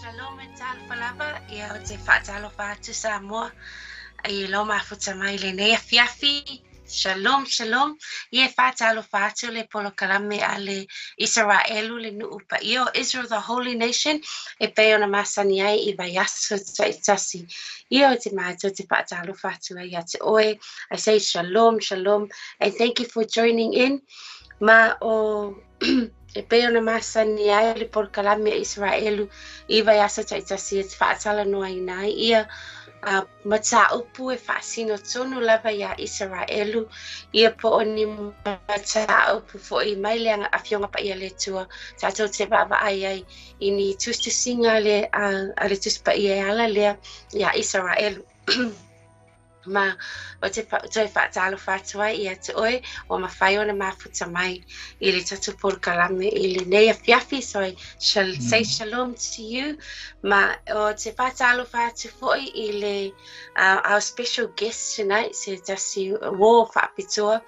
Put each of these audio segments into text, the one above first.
Shalom e talofa lava, ia ou te faatalofa atu Samoa i lou mafuta mai i lenei afiafi. Shalom, shalom. Ia e faatalofa atu le polokalame a le Isaraelu le nuu paia o Israel the Holy Nation e pei ona masani ai i vaiaso taitasi. Ia ou te matou te faatalofa atu ai ia te oe. I say shalom, shalom and thank you for joining in. Ma o e pei ona masani ai le polokalame a Isaraelu i vaiaso taitasi e faatalanoaina ai ia mataupu e faasino tonu lava iā Isaraelu ia po o ni mataupu foi mai le Afioga Paia a le Atua tatou te vaavaai ai i ni tusitusiga a le, a le Tusi Paia e ala lea iā Isaraelu. Ma ou te toe faatalofa atu ai ia te oe ua mafai ona mafuta mai i le tatou polokalame i lenei afiafi. So I shall say shalom to you. Ma ou te faatalofa atu foi i le our special guest tonight, se tasi uō faapitoa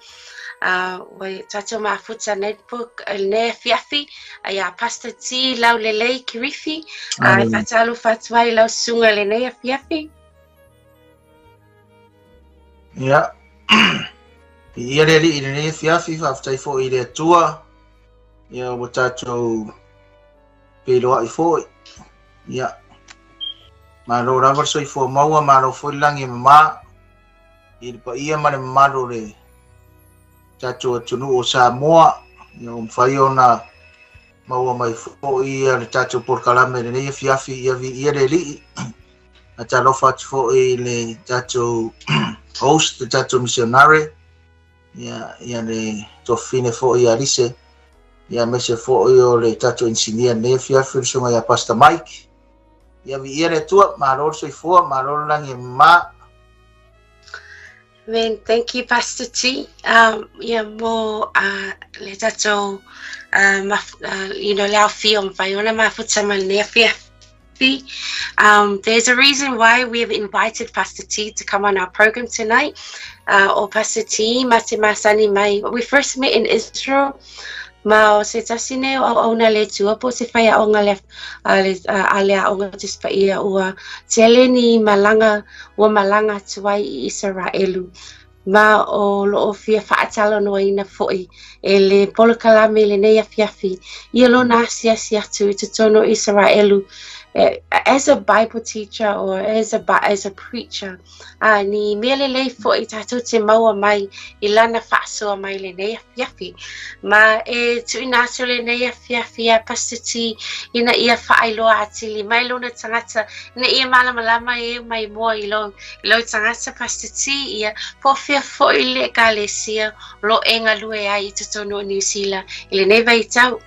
ua tatou mafuta nei po lenei afiafi iā Pastor T Laulelei Kirifi. E faatalofa atu ai i lau susuga i lenei afiafi. Ia. Viia le Alii i lenei afiafi, faafetai foi i le Atua. Ia ua tatou feiloai foi. Ia. Malo lava le soifua maua, malo foi le lagi e mama i le paia ma le mamalu o le tatou atunuu o Samoa. Ia ua mafai ona maua mai foi le tatou polokalame i lenei afiafi. Ia viia le Alii. Faatalofa atu foi i le tatou host, le tatou missionary, ia, ia le tuafafine foi ia Alise, ia aemaise foi o le tatou engineer nei afiafi, le susuga ia Pastor Mike. Ia viia le Atua, malo le soifua, malo le lagi e mama. Amen. Thank you, Pastor T. Ia mo le tatou you know, le aofia o mafai ona mafuta ma lenei afiafi. There's a reason why we have invited Pastor T to come on our program tonight. O Pastor T ma te masani mai. We first met in Israel. Ma o se tasi nei o auauna a le Atua po o se faiaoga le, a le, a le Aoga Tusi Paia ua tele ni malaga ua malaga atu ai i Isaraelu ma o lo o fia faatalanoaina foi e le polokalame i lenei afiafi ia lona asiasi atu i totonu o Isaraelu as a Bible teacher or as a preacher. A ni mea lelei foi tatou te maua mai i lana faasoa mai lenei afiafi. Ma e tuuina atu lenei afiafi iā Pastor T ina ia faailoa atili mai lona tagata ina ia malamalama e mai mua i lou, i lou tagata Pastor T ia po o fea foi le Ekalesia o lo o e galue ai i totonu o Niu Sila i lenei vaitau.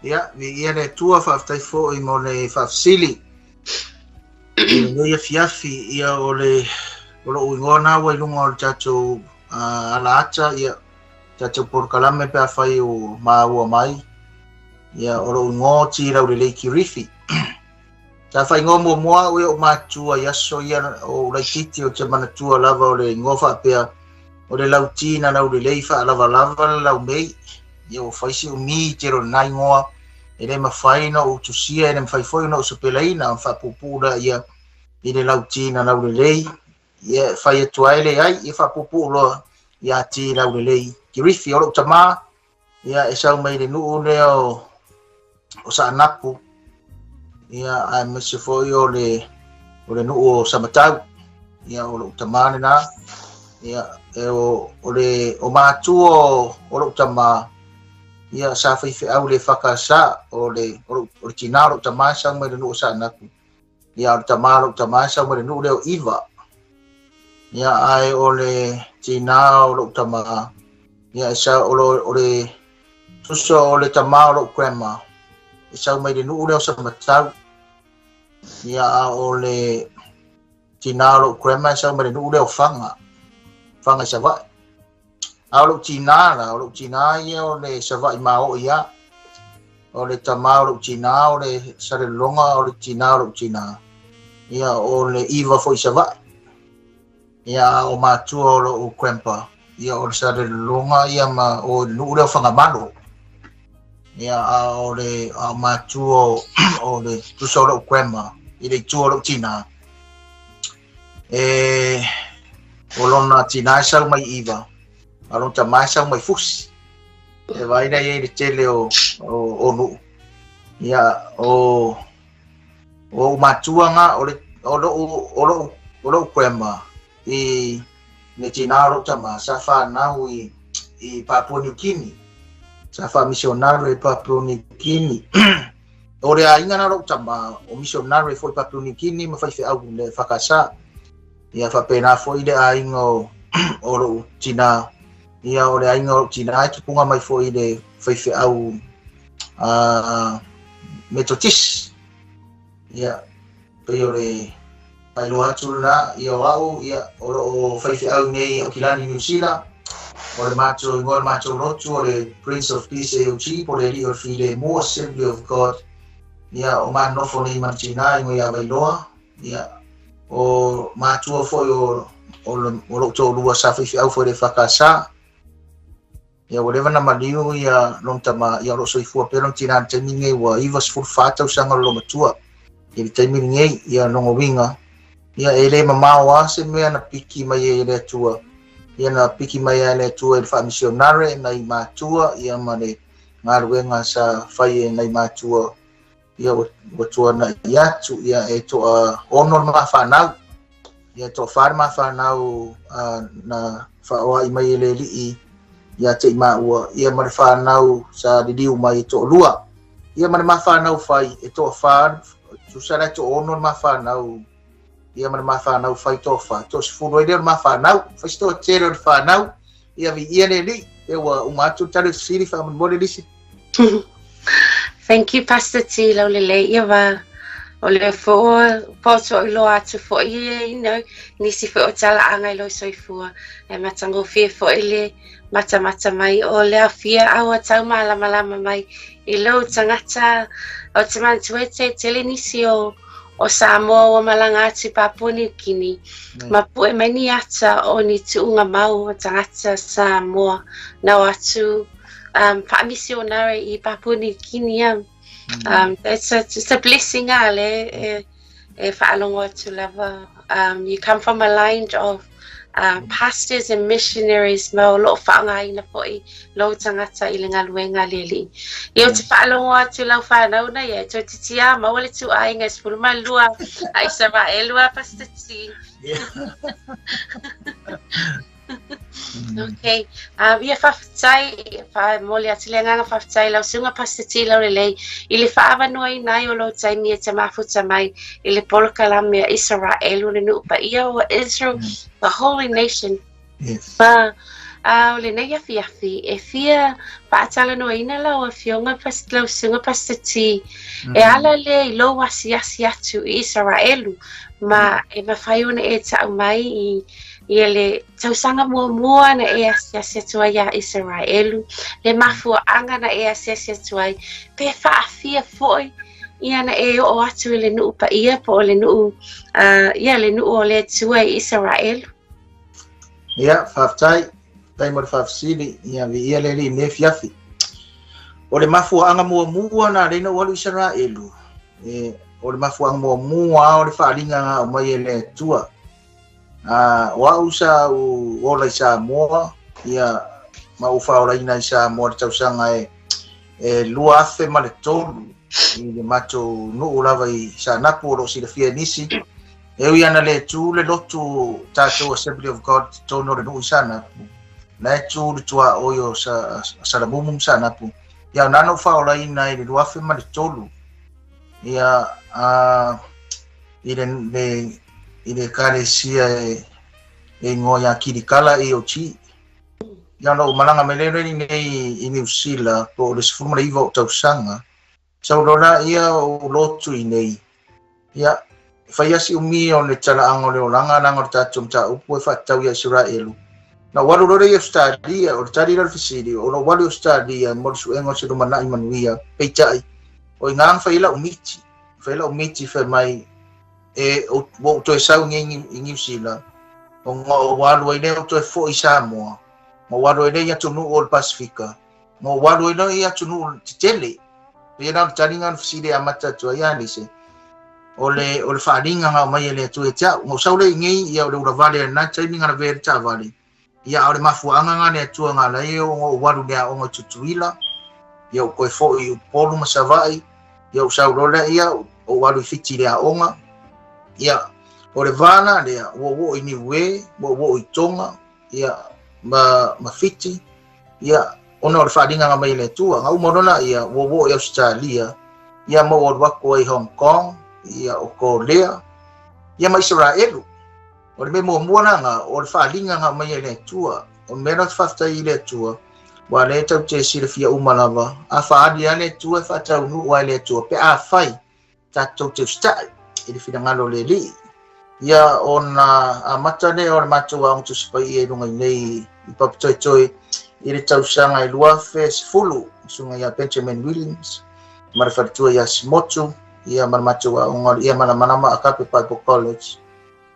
Ia, viia le Atua, faafetai foi mo le faafesili. I lenei afiafi, ia o le o lou igoa na ua i luga o le tatou alaata, ia tatou polokalame pe afai o maua mai. Ia o lou igoa o T Laulelei Kirifi. Sa faaigoa muamua au e ou matua i aso ia o ou laitiiti ou te manatua lava o le igoa faapea o le Lauti na laulelei faalavalava le laumei. Ia ua fai si umi tele o lena igoa e le mafai ona ou tusia, e le mafai foi ona ou sapelaina ona faapuupuu lea i le Lauti na laulelei. Ia e fai atu ai leai, ia faapuupuu loa ia T Laulelei Kirifi. O lou tama, ia e sau mai le nuu lea o, o Saanapu, ia aemaise foi o le, o le nuu o Samatau, ia o lou tama lena, ia e o, o le o matua o, o lou tama, ia sa faifeau le EFKS, o le, o, lou, o le tinā o lou tama e sau mai le nuu o Saanapu, ia o le tama o lou tama e sau mai le nuu lea o Iva. Ia ae o le tinā o lou tama, ia e sau, o, lo, o le tusa o le tama o lou grandma, e sau mai le nuu lea o Samatau. Ia a o le tinā o lou grandma e sau mai le nuu lea o Faga, Faga i Savaii. A o lou tinā la, o lou tinā ia o le Savaii maoi ia. O le tama o lou tinā o le Salelologa o le tinā o lou tinā. Ia o le Iva foi Savaii. Ia a o matua o lou grandpa, ia o le Salelologa ia ma o le nuu lea o Fagamalo. Ia a o le a o matua o le tusa o lou grandma i le itu o lou tinā. E o lona tinā e sau mai Iva, a lona tamā e sau mai Fusi. E vaai la i ai le tele o nuu. Ia o o ou matua ngā o le o lou o lou o lou grandma i le tinā o lou tamā sa whanau i Papua New Guinea. Sa whaamisionare i Papua New Guinea. O le aiga na lou tamā, o misionare foi Papua New Guinea ma faifeau le whakasa. Ia whapena foi le aiga o lou tinā. Ia o le aiga o lou tinā e tupunga mai foi le faifeau Methodist. Ia, pei o le faailoa atu lena, ia o au, ia, o loo faifeau nei i Aukilani, Niu Sila. O le matou igoa o le matou lotu o le Prince of Peace AOG po o le Alii o le Filemu Assembly of God. Ia, o manofo nei ma le tinā igoa ia Vailoa. Ia, o matua foi o lou toalua sa faifeau foi le EFKS. Ia ua leva na maliu ia lona tama, ia o loo soifua pea lona tinā i le taimi lenei ua 94 tausaga o le loomatua. I le taimi lenei, ia lona uiga, ia e le mamao lava se mea na piki mai ai e le Atua. Ia na piki mai ai e le Atua i le faamisionare nai matua, ia ma le galuega sa fai e nai matua, ia ua tuanai atu, ia e toa 6 le mafanau. Ia toa 4 le mafanau na whaoai mai e le alii ia te i maua, ia ma le whanau sa liliu mai e toa 2. Ia ma le mafanau fai e toa 4, tusa la e toa 6 le mafanau, ia ma le mafanau fai toa 4, toa 10 ai lea o le mafanau, fai se toa tele o le whanau, ia vi ia le alii, e ua uma atu le tali o fesili faamolemole lisi. Thank you, Pastor T. Laulelei. Ia wa, o le fo poto i loa atu foi e, you know, nisi foi o talaaga i lou soifua. E matagofie foi le matamata mai o le aofia a ua taumalamalama mai i lou tagata. O te manatua e te tele nisi o Samoa ua malaga atu i Papua New Guinea. Ma pue mai ni ata o ni tuuga mau o tagata Samoa na o atu faamisionare i Papua New Guinea. It's a blessing ale e whaalogo atu lava. You come from a line of pastors and missionaries ma o loo faaaogaina foi lou tagata i le galuega a le Alii. Ia ou te faalogo atu lau whanau na ia e toeitiiti lava maua le ituaiga e 12 a Isaraelu a Pastor T. Okay. Ia faafetai, faamoli atu le agaga faafetai lau susuga Pastor T Laulelei i le faaavanoaina ai o lou taimi e te mafuta mai i le polokalame a Isaraelu le nuu paia o Israel, the holy nation. Yes. Ma o lenei afiafi e fia faatalanoaina lau afioga lau susuga Pastor T e ala lea i lou asiasi atu i Isaraelu ma e mafai ona e tau mai i ia le tausaga muamua na e asiasi atu ai iā Isaraelu, le mafuaaga na e asiasi atu ai, pe faafia foi ia na e oo atu i le nuu paia po o le nuu, ia le nuu o le Atua i Isaraelu. Ia, faafetai, faafetai mo le faafesili, ia viia le Alii i lenei afiafi. O le mafuaaga muamua na ala ai ona ou alu i Isaraelu, o le mafuaaga muamua o le faaaliga na aumai e le Atua. O au sa ou ola i Samoa, ia, ma ou faaolaina i Samoa i le tausaga e 2003 i le matou nuu lava i Saanapu o lo o silafia e nisi. E ui ana le tu le lotu tatou Assembly of God i totonu o le nuu i Saanapu, la e tu le tuaoi o Salamumu ma Saanapu. Ia, o na na ou faaolaina i le 2003, ia, i le ekalesia e igoa ia Kirikala AOG. Ia ona ou malaga mai lea nei i Niu Sila po o le 19 o tausaga. Sau loa laia o lotu i nei. Ia, fai asi umi o le talaaga o le olaga leaga o le tatou mataupu e faatatau ia Isaraelu. Na ou alu loa lea i Ausetalia, o le tali lea o le fesili, o lou alu i Ausetalia mo le suega o se lumanai manuia, peitai, o i ina na fai ai lau miti. Fai lau miti fai mai e ua ou toe sau nei i Niu Sila ona ou alu ai lea ou toe foi i Samoa ma ou alu ai lea i atunuu o le Pasifika. Na ou alu ai loa i atunuu tetele. Pei la o le taliga o le fesili e amata atu ai Alise, o le, o le faaaliga na aumai e le Atua ia te au. Na ou sau lea i inei, ia o le ulavale i lena taimi na lavea ai le taavale, ia a o le mafuaaga na a le Atua na ala ai ona ou alu i le aoga i Tutuila, ia ou toe foi i Upolu ma Savaii, ia ou sau loa lea, ia ou alu i Fiti i le aoga. Ia, o le va la lea, ua ou oo i Niue, ua ou oo i Tonga, ia, ma, ma Fiti, ia, ona o le faaaliga na aumai e le Atua. Na uma loa laia, ua ou oo i Ausetalia, ia ma ou alu atu ai i Hong Kong, ia, o Kolea, ia ma Isaraelu. O le mea muamua la na, o le faaaliga na aumai e le Atua. O le mea la ou te faafetai i le Atua, aua o lea tatou te silafia uma lava, a faaali lava le Atua e faataunuu lava e le Atua pe afai tatou te usitai i le finagalo o le Alii. Ia ona amata lea o le matou Aoga Tusi Paia i luga i nei i Papatoetoe i le tausaga e 2010, susuga ia Benjamin Williams ma le faletua ia Simotu, ia ma le matou aoga ia Malamalama Agape Bible College.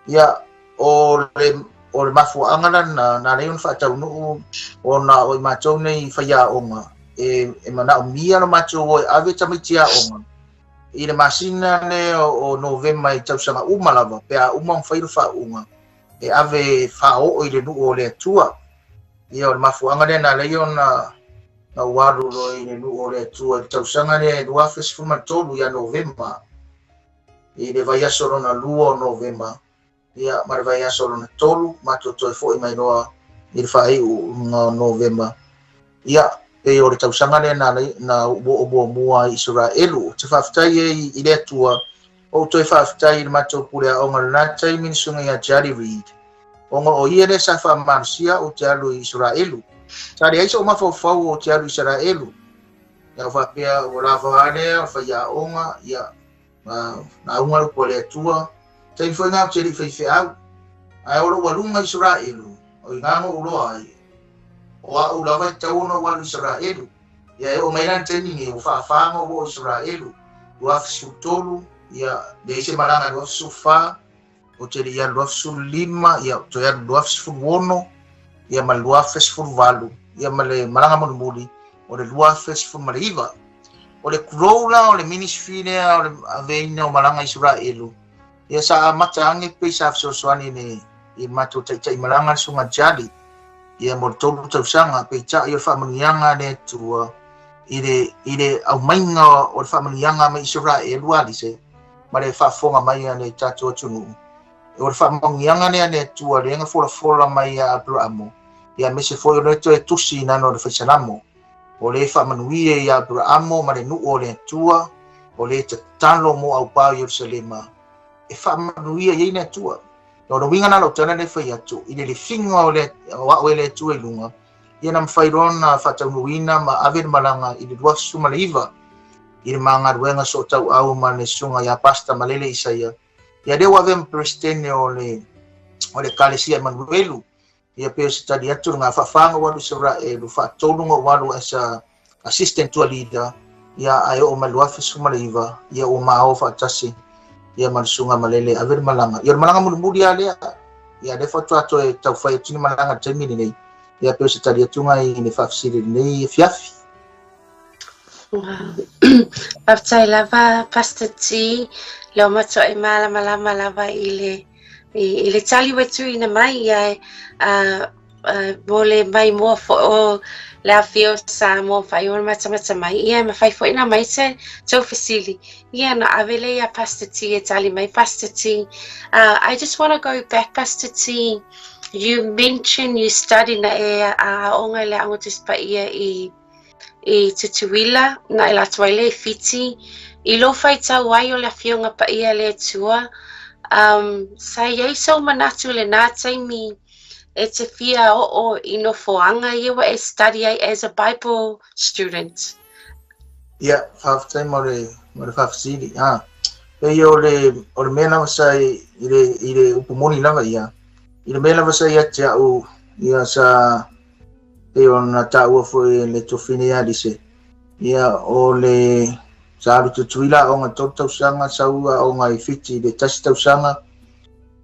Ia o le o le mafuaaga lana na ala ai ona faataunuu ona o i matou nei faiaoga e, e manaomia lo matou o e ave tamaiti aoga i le masina lea o Novema i tausaga uma lava pe a uma ona fai le faauuga e ave faaoo i le nuu o le Atua. Ia o le mafuaaga lea na ala ai ona na ou alu loa i le nuu o le Atua i le tausaga lea e 2013 ia Novema i le vaiaso lona lua o Novema ia ma le vaiaso lona tolu matou toe foi mai loa i le faaiuga o Novema. Ia, pei o le tausaga lea na, na oo muamua i Isaraelu. Ou te faafetai ai i le Atua, ou toe faafetai i le matou pule aoga lena taimi le susuga ia Jari Reid, ona o ia lea sa faamalosia ou te alu i Isaraelu. Sa leai sou mafaufau ou te alu i Isaraelu. Ia ou faapea ua lava a lea, o faiaoga, ia, na auga le upu a le Atua, taimi foi na ou te le i faifeau. Ae o lou aluga i Isaraelu, o i ina na ou iloa ai, o au lava e tatau ona ou alu i Isaraelu. Ia e oo mai la i le taimi nei, ua faafa ona ou oo i Isaraelu, 2013, ia leai se malaga i 2014, ou te le i alu 2015, ia toe alu 2016, ia ma le 2018, ia ma le malaga mulimuli, o le 2019. O le grow la o le ministry lea o le aveina o malaga Isaraelu, ia sa amata ane pei sa fesoasoani i le matou taitai malaga le Susuga Jali, ia mo le 3 tausaga, peitai o le faamanuiaga a le Atua i le, i le aumaiga o le faamanuiaga mai Isaraelu alise, ma le faafofoga mai a le tatou atunuu. O le faamanuiaga lea a le Atua lea na folafola mai ia Aperamo, ia aemaise foi o lea toe tusi i lalo o le Faisalamo. O le faamanuia ia Aperamo ma le nuu o le Atua, o le tatalo mo aupā o Ierusalema, e faamanuia i ai le Atua. O le uiga la o lau tala lea e fai atu, i le lifiga o le o a'u e le Atua i luga, ia na mafai loa ona faataunuuina ma ave le malaga i le 2019 i le ma galuega sootauau ma le susuga ia Pastor Malele Isaia. Ia lea ua avea ma Peresetene o le o le Ekalesia Emanuelu. Ia pei o se tali atu lena, faafa ona ou alu i Isaraelu, faatolu ona ou alu as a assistant tour leader, ia ae oo mai 2019, ia ua ma o faatasi ia ma le susuga Malele e ave le malaga. Ia o le malaga mulimuli lava lea, ia lea faatoa toe tau fai atu ni malaga i le taimi lenei. Ia pei o se tali atu lena i le faafesili i lenei afiafi. Wow. Faafetai lava Pastor T, lea ua matuai malamalama lava i le i le tali ua tuuina mai ia mo le maimoa foi o le afifio o Samoa mafai ona matamata mai. Ia e mafai foi ona aumai se tou fesili. Ia ona ave lea ia Pastor T e tali mai Pastor T. I just want to go back Pastor T. You mention you study na e aoga i le Aoga Tusi Paia i i Tutuila, na e alu atu ai lea i Fiti. I lou faitau ai o le Afioga Paia a le Atua, sa i ai sou manatu i lena taimi e te fia oo i nofoaga ia ua e study ai as a Bible student? Ia, faafetai mo le, mo le faafesili. Ah, pei o le, o le mea lava sa i, i le, i le upu moni lava ia, i le mea lava sa ia te au, ia sa, pei ona taua foi e le Tofine ia Alise, ia o le sa alu Tutuila aoga 3 tausaga, sau aoga i Fiti i le 1 tausaga,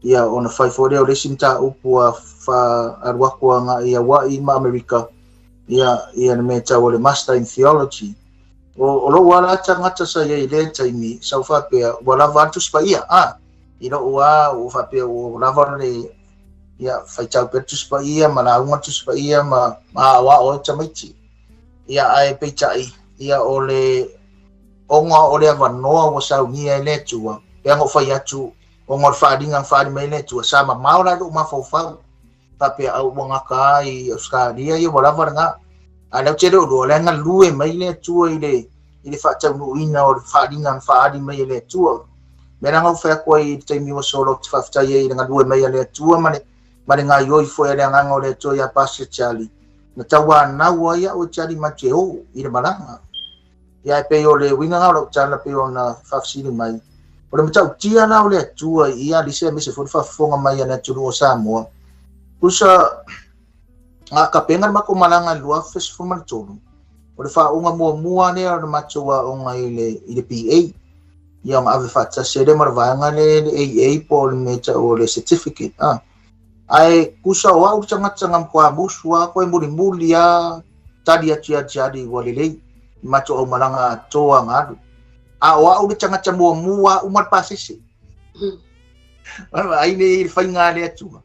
ia ona fai foi lea o le isi mataupu a fa alu atu agai i Hawaii ma Amerika, Ia, ia le mea tau o le Master in Theology. O lou ala tagata sa iai i lea taimi, sa ou faapea, ua lava a le Tusi Paia, a, i lou a, ua faapea ua lava le, ia, faitau pea le Tusi Paia ma lauga le Tusi Paia ma aoao ai tamaiti. Ia, ae peitai, ia, o le, ona o le avanoa ua saunia e le Atua, pe ana ou fai atu, ona o le faaaliga na faaali mai e le Atua, sa mamao la i lou mafaufau. Faapea au ua gata ai i Ausetalia, ia ua lava lena. A o lea ou te le o iloa, o la e galue mai le Atua i le, i le faataunuuina o le faaaliga na faaali mai e le Atua. Mea la na ou fai atu ai i le taimi ua sola ou te faafetai ai i le galue mai a le Atua ma le, ma le gaoioi foi a le Agaga o le Atua iā Pastor Charlie. Na tauanau ai au e Charlie ma te o i le malaga. Ia e pei o le uiga na o lau tala pei ona faafesili mai. O le matautia la o le Atua i ia alisi aemaise foi le faafofoga mai a le atunuu o Samoa. Tusa a tapena le matou malaga i le 2013, o le faauuga muamua lea o le matou aoga i le, i le BA. Ia ona ave faatasi ai lea ma le vaega lea le AA po o le mea tau o le certificate. Ah. Ae tusa o au le tagata na matua musu lava koe mulimuli lava tali atu ia te alii ua lelei i matou aumalaga atoa na alu. A o au le tagata muamua uma le pasese. Ai nei i le faiga a le Atua.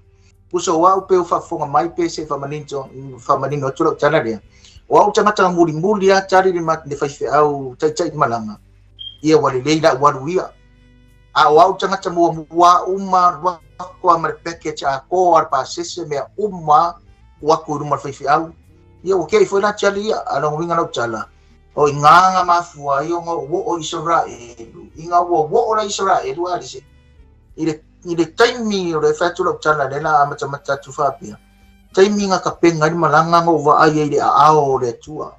Tusa o au pe o faafofoga mai pe se faamanino, faamanino atu lau tala lea. O au tagata na mulimuli lava tali le, le faifeau taitai malaga. Ia ua lelei lau alu ia. A o au tagata muamua uma alu atu lava ma le package atoa a le pasese mea uma tuu atu i luma o le faifeau. Ia ua kei foi la tiali ia, a o lona uiga lau tala, o i gā na mafua ai ona ou oo i Isaraelu, ina ua oo la Isaraelu Alise, i le, i le taimi o le fai atu lau tala lea la amatamata atu faapea, taimi na tapena ai le malaga na ou vaai ai i le aao o le Atua.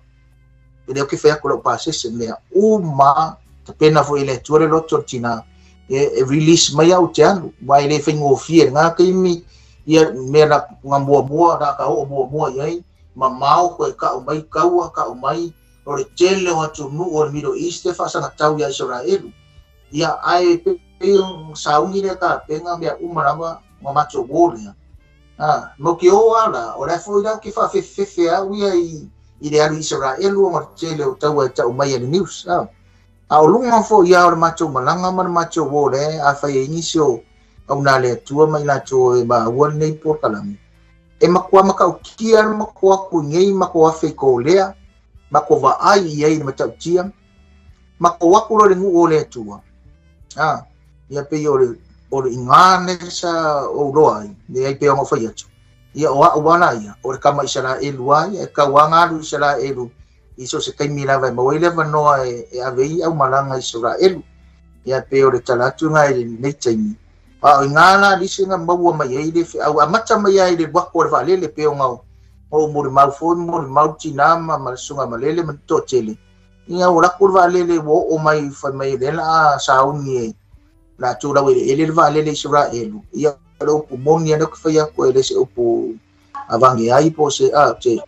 E le o ke fai atu lau pasese mea uma tapena foi e le Atua le loto o le tina e, e release mai au te alu wa e le faigofie lena taimi ia mea na, na muamua na ka oo muamua i ai mamao koe kau mai kaua kau mai o le tele o atunuu o le Middle East e faasagatau iā Isaraelu ia ae pei o sauni lea tapena mea uma lava ma matou uo lea A, mau ke ō a la, o le a foi la ke whaafefefe au ia i, i le alu Isaraelu ona le tele o taua e tau mai e le news. A, a o luga foi ia o le matou malaga ma le matou uo le, a fai e nisi o au nā le Atua ma i latou e maua lenei polokalame. E matua matautia le matou atu i nei matou afe i Kolea, matou vaai i ai i le matautia, matou atu loa i le nuu o le Atua. A, ia pei o le, o le iga lea sa ou loa ai, leai pei ona ou fai atu. Ia o a'u lava la ia, o le tama Isaraelu lava ia, e tau lava ona alu i Isaraelu i so o se taimi lava e maua ai le avanoa e, e ave ai aumalaga i Isaraelu. Ia pei o le tala atu lena i lenei taimi. A o iga la lisi na maua mai ai le feau, amata mai lava i le alu atu o le vaalele pei ona ou molimau foi, molimau tinā ma, ma le susuga malele ma le toatele. Ia ua lako le vaalele ua oo mai fai mai o lea la a sauni e latou laueleele le vaalele Isaraelu. Ia o le upu moni a lea ou te fai atu e le se upu avane ai po o se a te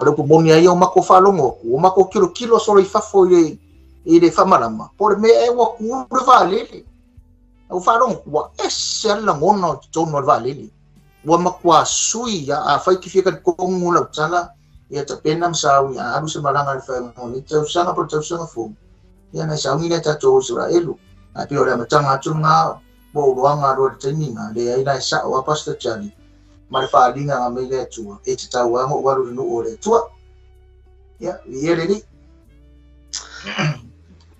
o le upu moni a ia ua matou faalogo atu ua matou tilotilo solo i fafo i le i le faamalama po o le mea ea ua tu le vaalele. Ua faalogo ua ese lava le lagona o totonu o le vaalele. Ua matua sui a afai e te fia talitonu lau tala, ia tapena ma sauni a alu se malaga i le faaiuga o lenei tausaga po o le tausaga fou, ia ona e sauni lea tatou o Isaraelu. Ae pei o le amataga atu lena mo oloaga aloa i le taimi lena, leai la e sao lava Pastor Charlie ma le faaaliga na aumai le Atua, e tatau lava ona ou alu i le nuu o le Atua. Ia, viia le Alii.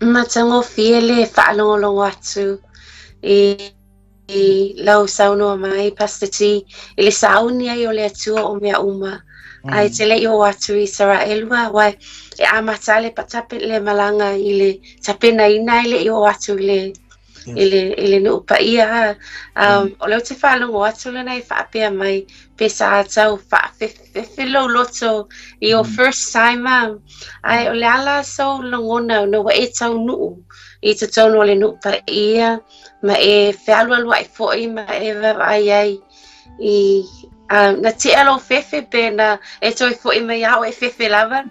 Matagofie le faalogologo atu i i lau saunoa mai Pastor T i le sauni ai o le Atua o mea uma. Ae te le i oo atu i Isaraelu a wai e amata le patape le malaga i le tapenaina e le i oo atu i le i le i le nuu paia a. O lea ou te faalogo atu lena e faapea mai pe sa tau faafefefe lou loto i your first time a. Ae o le a la sou lagona ona ua e taunuu i totonu o le nuu paia ma e fealualuai foi ma e vaavaai ai i na tea lou fefe pe na e toe foi mai a o e fefe lava.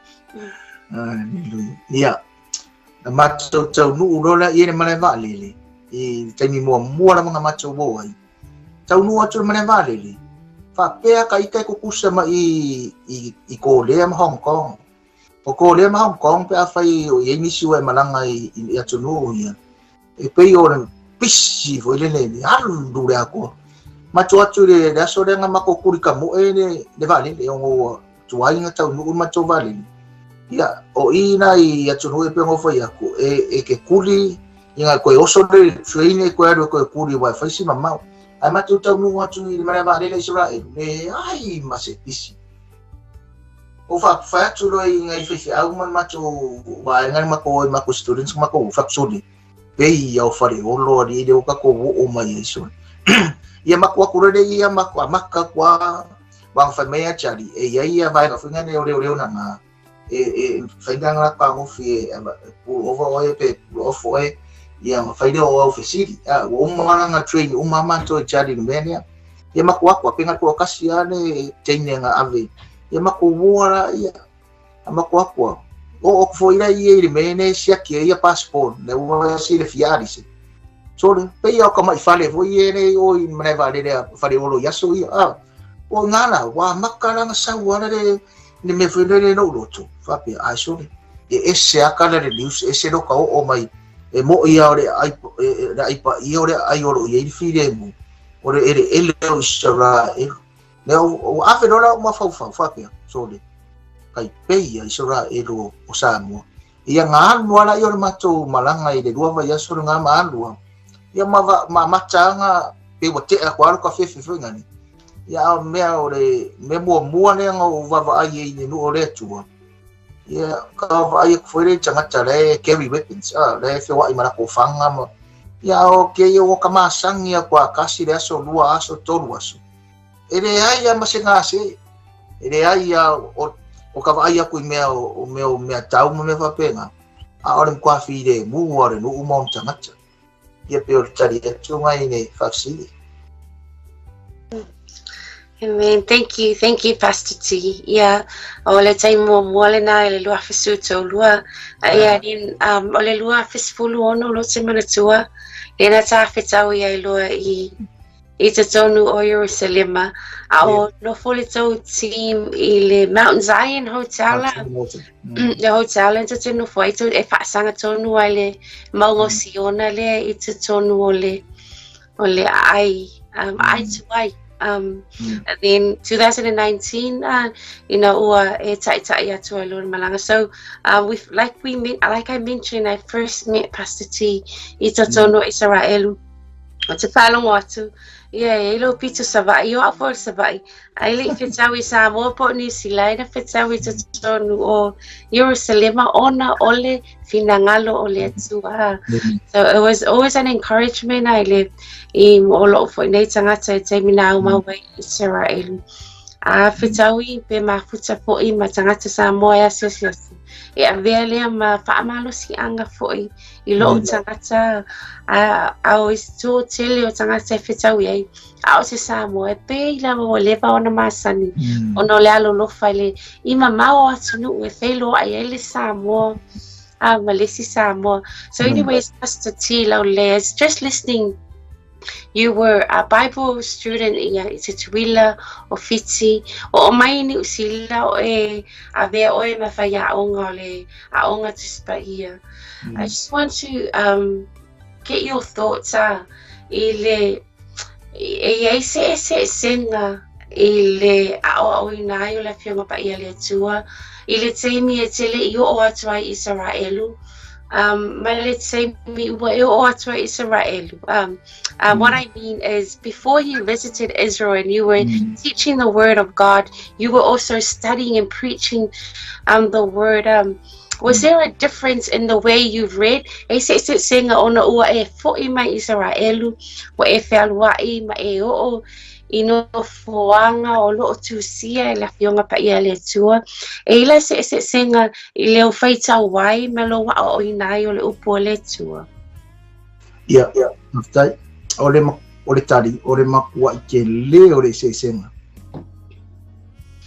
Aleluia. Ia, na matou taunuu loa lea i le malae vaalele, i le taimi muamua lava na matou o ai. Taunuu atu i le malae vaalele, Faapea ka ita e kukusa ma i Kolea ma Hong Kong. O Kolea ma Hong Kong pe afai o iai nisi ua e malaga i atunuu ia. E pei o le pisi foi lele le alu le atoa. Matou atu i le aso lea na matou kuli kamoe le vaalele ona ua tuai ona taunuu le matou vaalele. Ia, o i na i atunuu e pei ona ou fai atu, e te kuli ina toe oso le train e toe alu e toe kuli aua e fai si mamao. Ae matou taunuu atu i le malae vaalele i Isaraelu, leai ma se pisi. Ou fai atu loa i nai faifeau ma le matou vaega le matou o i matou students ma matou faapsoli. Pei ia o Faleolo alii lea ua tatou oo mai ai sole. Ia matou atu loa lea ia matou amata atu lava aua na fai mai ia Charlie e i ai ia vaega foi lea o leoleo na e fai na latou fetagofi e pull over oe pe pull off oe ia ma fai lea o au fesili. Ua uma la na train uma matou e Charlie i le mea lea. Ia matou atu pe na toatasi lava le teine na ave. Ia matou ua la ia. A matou atu lava. Oo atu foi la ia i le mea lea e siaki ai ia passport. Lea ua silafia Alise. Sole, pei o ka mai fale foi ia le o i malae vaalele a Faleolo i aso ia. O ngā la, ua amata la na sau ala le mea foi lele lou loto. Faapea, ai sole. E ese a kala le news, ese lo ka oo mai. E mo ia o le ai, le ai pa ia o le ai o lo i le filemu. O le ele ele o Israel. Le o ave lola o mafaufau, faapea, sole. Kai pei ia Israel o Samoa. Ia ngā alu ala i o le matou malaga i le 2 vaiaso le ngā ma alu. Ia ma mata anga pe ua tea ko alu ka fefe foi ngani. Ia a mea o le mea muamua lea nga o vavaai ai i le nuu o le Atua. Ia ka vavaai aku foi le tagata le carry weapons, le feoai ma lako fanga ma. Ia o ke ia o ka masangi a kwa kasi le aso 2 aso 3 aso. E le ai a ma se ngase. E le ai a o ka vaai aku i mea o mea o mea tau ma mea faapena. A o le matua filemu a le nuu ma ona tagata. Ia pe o le tali atu ngai le faafesili. Amen. Thank you. Thank you, Pastor T. Ia, o le taimi muamua lena i le 2012. Ia, o le 2016 lo te manatua. Lena tā whetau ia i loa i totonu o Ierusalema. A o nofo le tau team i le Mount Zion Hotel. Le hotel e te nofo ai e whaasanga tonu ai le maunga o Siona le i totonu o le ai, ai to ai. And then 2019, ua e taʻitaʻi atu ai loa le malaga. So, like I mentioned, I first met Pastor T i totonu o Israelu. O te whaalongo atu, ia e ilo pito Savaii, o au foi Savaii. Ai le i whetau i Samoa po o New Zealand, whetau i totonu o Ierusalema, ona o le finagalo o le Atua. So it was always an encouragement ai le i mo loo foi nei tagata e taimi na au mau ai i Israel. A whetau i pe mafuta foi ma tagata Samoa e asiasi. E avea lea ma whaamalosi anga foi i loo tagata a o tō tele o tagata e whetau i ai. A o se Samoa e pe i lava o leva ona masani. Ona o le alolofa i le i mamao o atunuu e whailoa ai ai le Samoa. Ma lesi Samoa. So anyways, Pastor T. Laulea, just listening, you were a Bible student i te Tutuila o Fiti, o mai ni usila o e avea oe ma whai aonga o le aonga Tusi Paia. I just want to get your thoughts i le e ai se se senga i le ao au ina ai o le Afioga Paia le Atua i le taimi e tele i oo atu ai Israelu. Ma le taimi ua e oo atu ai Israelu. What I mean is, before you visited Israel and you were teaching the word of God, you were also studying and preaching the word. Was there a difference in the way you've read? E se se senga ona ua e foi mai Israelu, ua e fealuai ma e oo i nofoaga o loo tusia e le Afioga Paia le Atua. E ila se se senga i leo faitau ai ma lo aoaoina ai o le upu o le Atua. Ia, faafetai. O le tali, o le makuaʻi tele o le eseesega.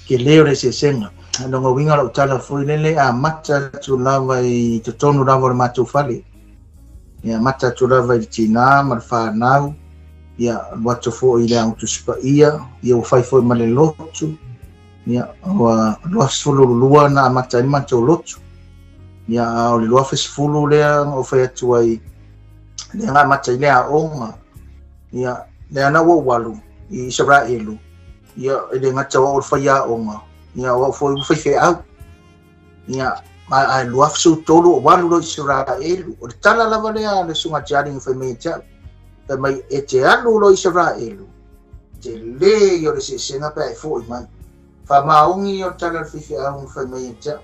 Tele o le eseesega. Lona uiga lau tala foi lele amata atu lava i totonu lava o le matou fale. Ia amata atu lava i le tinā ma le fanau. Ia, alu atu foi i le Aoga Tusi Paia, ia ua fai foi ma le lotu. Ia, ua 22 na amata ai le matou lotu. Ia, a o le 2010 lea na ou fai atu ai, lea na amata ai le aoga. Ia, lea na ua ou alu i Isaraelu, ia, e le gata o au o le faiaoga, ia, o au foi ua faifeau. Ia, a 2013 o alu loa i Isaraelu. O le tala lava lea a le Susuga Tiali na fai mai ia te au. Fai mai, e te alu loa i Isaraelu, tele ia o le eseesega pe a e foi mai. Faamaoni ia o le tala a le faifeau na fai mai ia te au.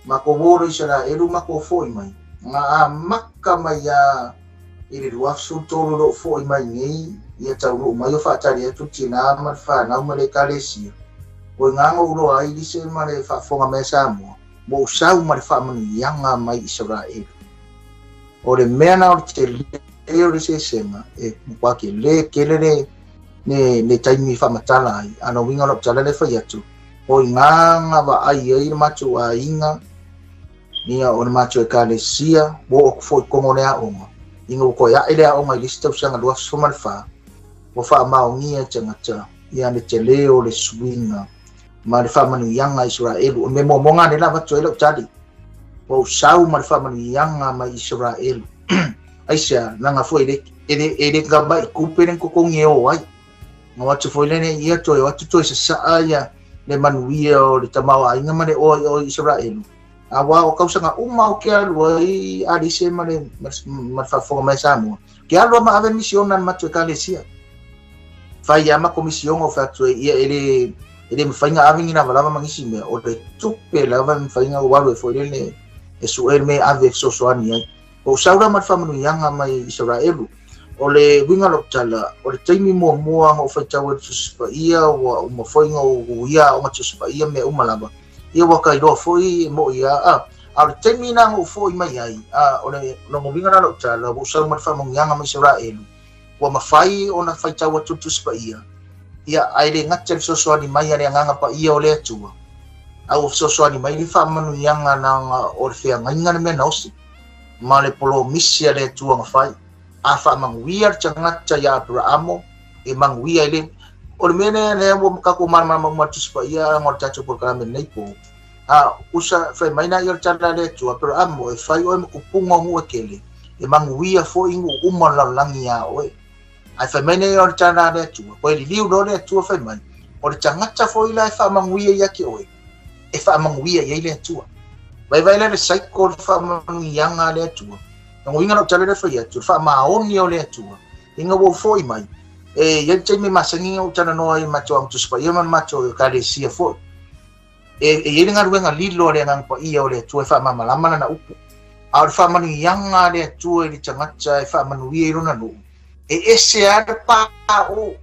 Matou o loa i Isaraelu matou foi mai. Na amata mai lava i le 2013 lou foi mai nei, ia taunuu mai o faatali atu le tina ma le fanau ma le ekalesia. O i ina na ou iloa ai lise ma le faafofoga mai a Samoa, ua ou sau ma le faamanuiaga mai Isaraelu. O le mea na o le tele o le eseesega, e matua tele tele le, le, le taimi e faamatala ai, a na uiga o lau tala lea e fai atu, o i ina na vaai ai le matou aiga, ia o le matou ekalesia, ua oo atu foi i totonu o le aoga, ina ua toe ae le aoga i le isi tausaga 2014, ua faamaonia e tagata ia le tele o le suiga ma le faamanuiaga a Isaraelu. O le mea muamua lena lea la avatu ai lau tali, ua ou sau ma le faamanuiaga mai Isaraelu. Aisea, leaga foi e le, e le, e le gama i tupe le totogi e o ai. Na o atu foi lene ia toe o atu toe sasaa ia le manuia o le tamaoaiga ma le oa i o Isaraelu. Aua o tausaga uma o ke alu ai Alise ma le, ma le faafofoga mai a Samoa. Ke alu a ma ave misiona le matou ekalesia. Fai ia matou misiona o fai atu ai, ia e le, e le mafai na ave ni lavalava ma nisi mea, o le tupe lava e mafai na ou alu ai foi lele e sue le mea e ave e fesoasoani ai. Ua ou sau la ma le faamanuiaga mai Isaraelu. O le uiga o lau tala, o le taimi muamua na ou faitau ai i le Tusi Paia, ua uma foi na ou uia aoga Tusi Paia, mea uma lava. Ia ua ka iloa foi e moʻi a, a, a o le taimi lena na ou foi mai ai, a, o le lona uiga la o lau tala, ua ou sau ma le faamanuiaga mai Isaraelu, ua mafai ona faitau atu le Tusi Paia, ia, ae le gata i le fesoasoani mai a le Agaga Paia o le Atua, a ua fesoasoani mai le faamanuiaga leaga o le feagaiga le mea na osi, ma le polomisi a le Atua na fai. A faamanuia le tagata iā Aperaamo, e manuia ai le... O le mea lea lea ua tatou malamalama uma i le Tusi Paia ona o le tatou polokalame i lenei po. A usa fai mai lea o le tala a le Atua, Aperaamo, e fai oe ma tupuga o nuu e tele, e manuia foi nuu uma o le lalolagi iā oe. Ae fai mai nei o le tala a le Atua, koe liliu loa le Atua fai mai, o le tagata foi la e faamanuia ia te oe, e faamanuia i ai le Atua. Vaivai la le cycle le faamanuiaga a le Atua. Na uiga lau tala lea fai atu, le faamaoni o le Atua, ina ua ou foi mai, e i ai le taimi e masani ona ou talanoa ai i le matou Aoga Tusi Paia ma le matou Ekalesia foi. E, e i ai le galuega lilo a le Agaga Paia o le Atua e faamalamalama lana upu. A o le faamanuiaga a le Atua i le tagata e faamanuia i lona nuu, e ese lava le paʻō.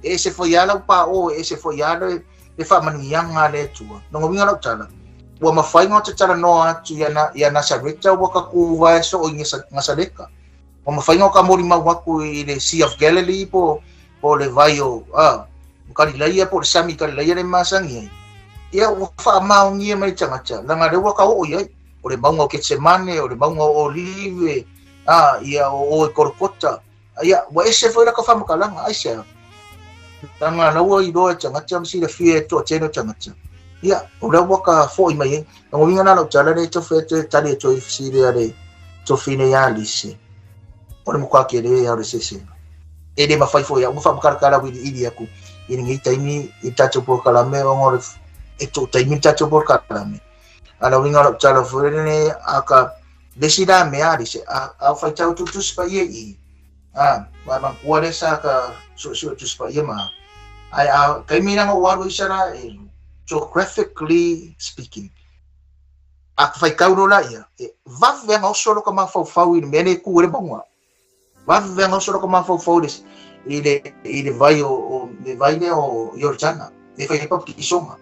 E ese foi lava lau paʻō, e ese foi lava le, le faamanuiaga a le Atua. Lona uiga lau tala, ua mafai ona ta talanoa atu ia, ia Nasareta ua ka kuvae soo i Nasaleta. Ua mafai ona ka molimau atu i le Sea of Galilee po, po le vai o a, Kalilaia po o le sami Kalilaia le masani ai. Ia ua faamaonia mai tagata, leaga lea ua ka oo i ai. O le mauga o Ketsemane, o le mauga o Olive, a, ia o oe Kolokota. Ia, ua ese foi la ka faamatalaga, aisea? Leaga la ua iloa e tagata ma silafia e toatele o tagata. Ia, o lea ua ka foi mai ai. Lona uiga la lau tala lea e tau fai atu e tali atu ai i le fesili a le tofi nei ia Lise, o le matua tele lava o le eseesega. E le mafai foi e au ona faamatalatala auiliili atu i lenei taimi i le tatou polokalame ona o le e tuu taimi le tatou polokalame. A o le uiga o lau tala foi lenei, a ka le isi la mea a Lise, a, a faitau atu le Tusi Paia i i, a, ma manatua lea sa ka suesue Tusi Paia ma, ae a taimi la na ou alu ai Isaraelu, geographically speaking, a ka faitau loa laia, e vave lava ona oso lota mafaufau i le mea lea e tu ai le mauga. Vave ona oso lota mafaufau i le, i le vai o, o le vai lea o Ioritana, e fai ai papikisoga.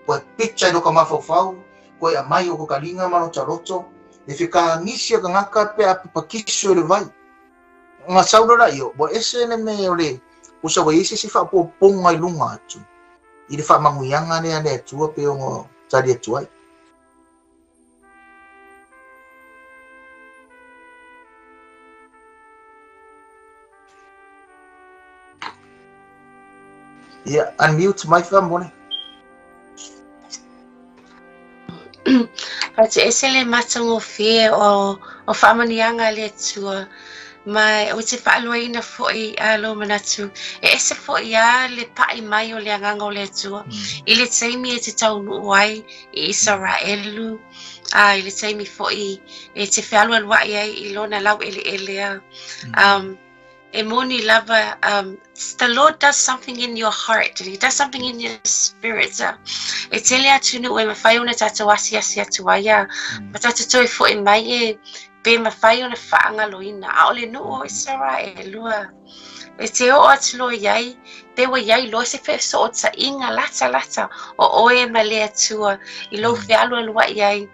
Koe picture i lota mafaufau, koe aumai o kokaliga ma lota loto, e fekagisi a tagata pe a papakiso i le vai. Ona sau loa laia, ua ese le mea o le, usa ua i ai se isi faaopoopoga i luga atu, i le faamanuiaga lea a le Atua pei ona tali atu ai. Ia, unmute mai faamolemole. Faatoese le matagofie o, o faamanuiaga a le Atua, ma ou te faaloaina foi a lou manatu, e ese foi a le pai mai o le agaga o le Atua i le taimi e te taunuu ai i Isaraelu, a i le taimi foi e te fealualuai ai i lona laueleele a. E moni lava, the Lord does something in your heart and he does something in your spirit. E tele atunuu e mafai ona tatou asiasi atu ai a, ma tatou toe foi mai e pe mafai ona faagaloina. A o le nuu o Isaraelu a, e te oo atu loa i ai, pe ua i ai loa se fesootaiga latalata o oe ma le Atua i lou fealualuai ai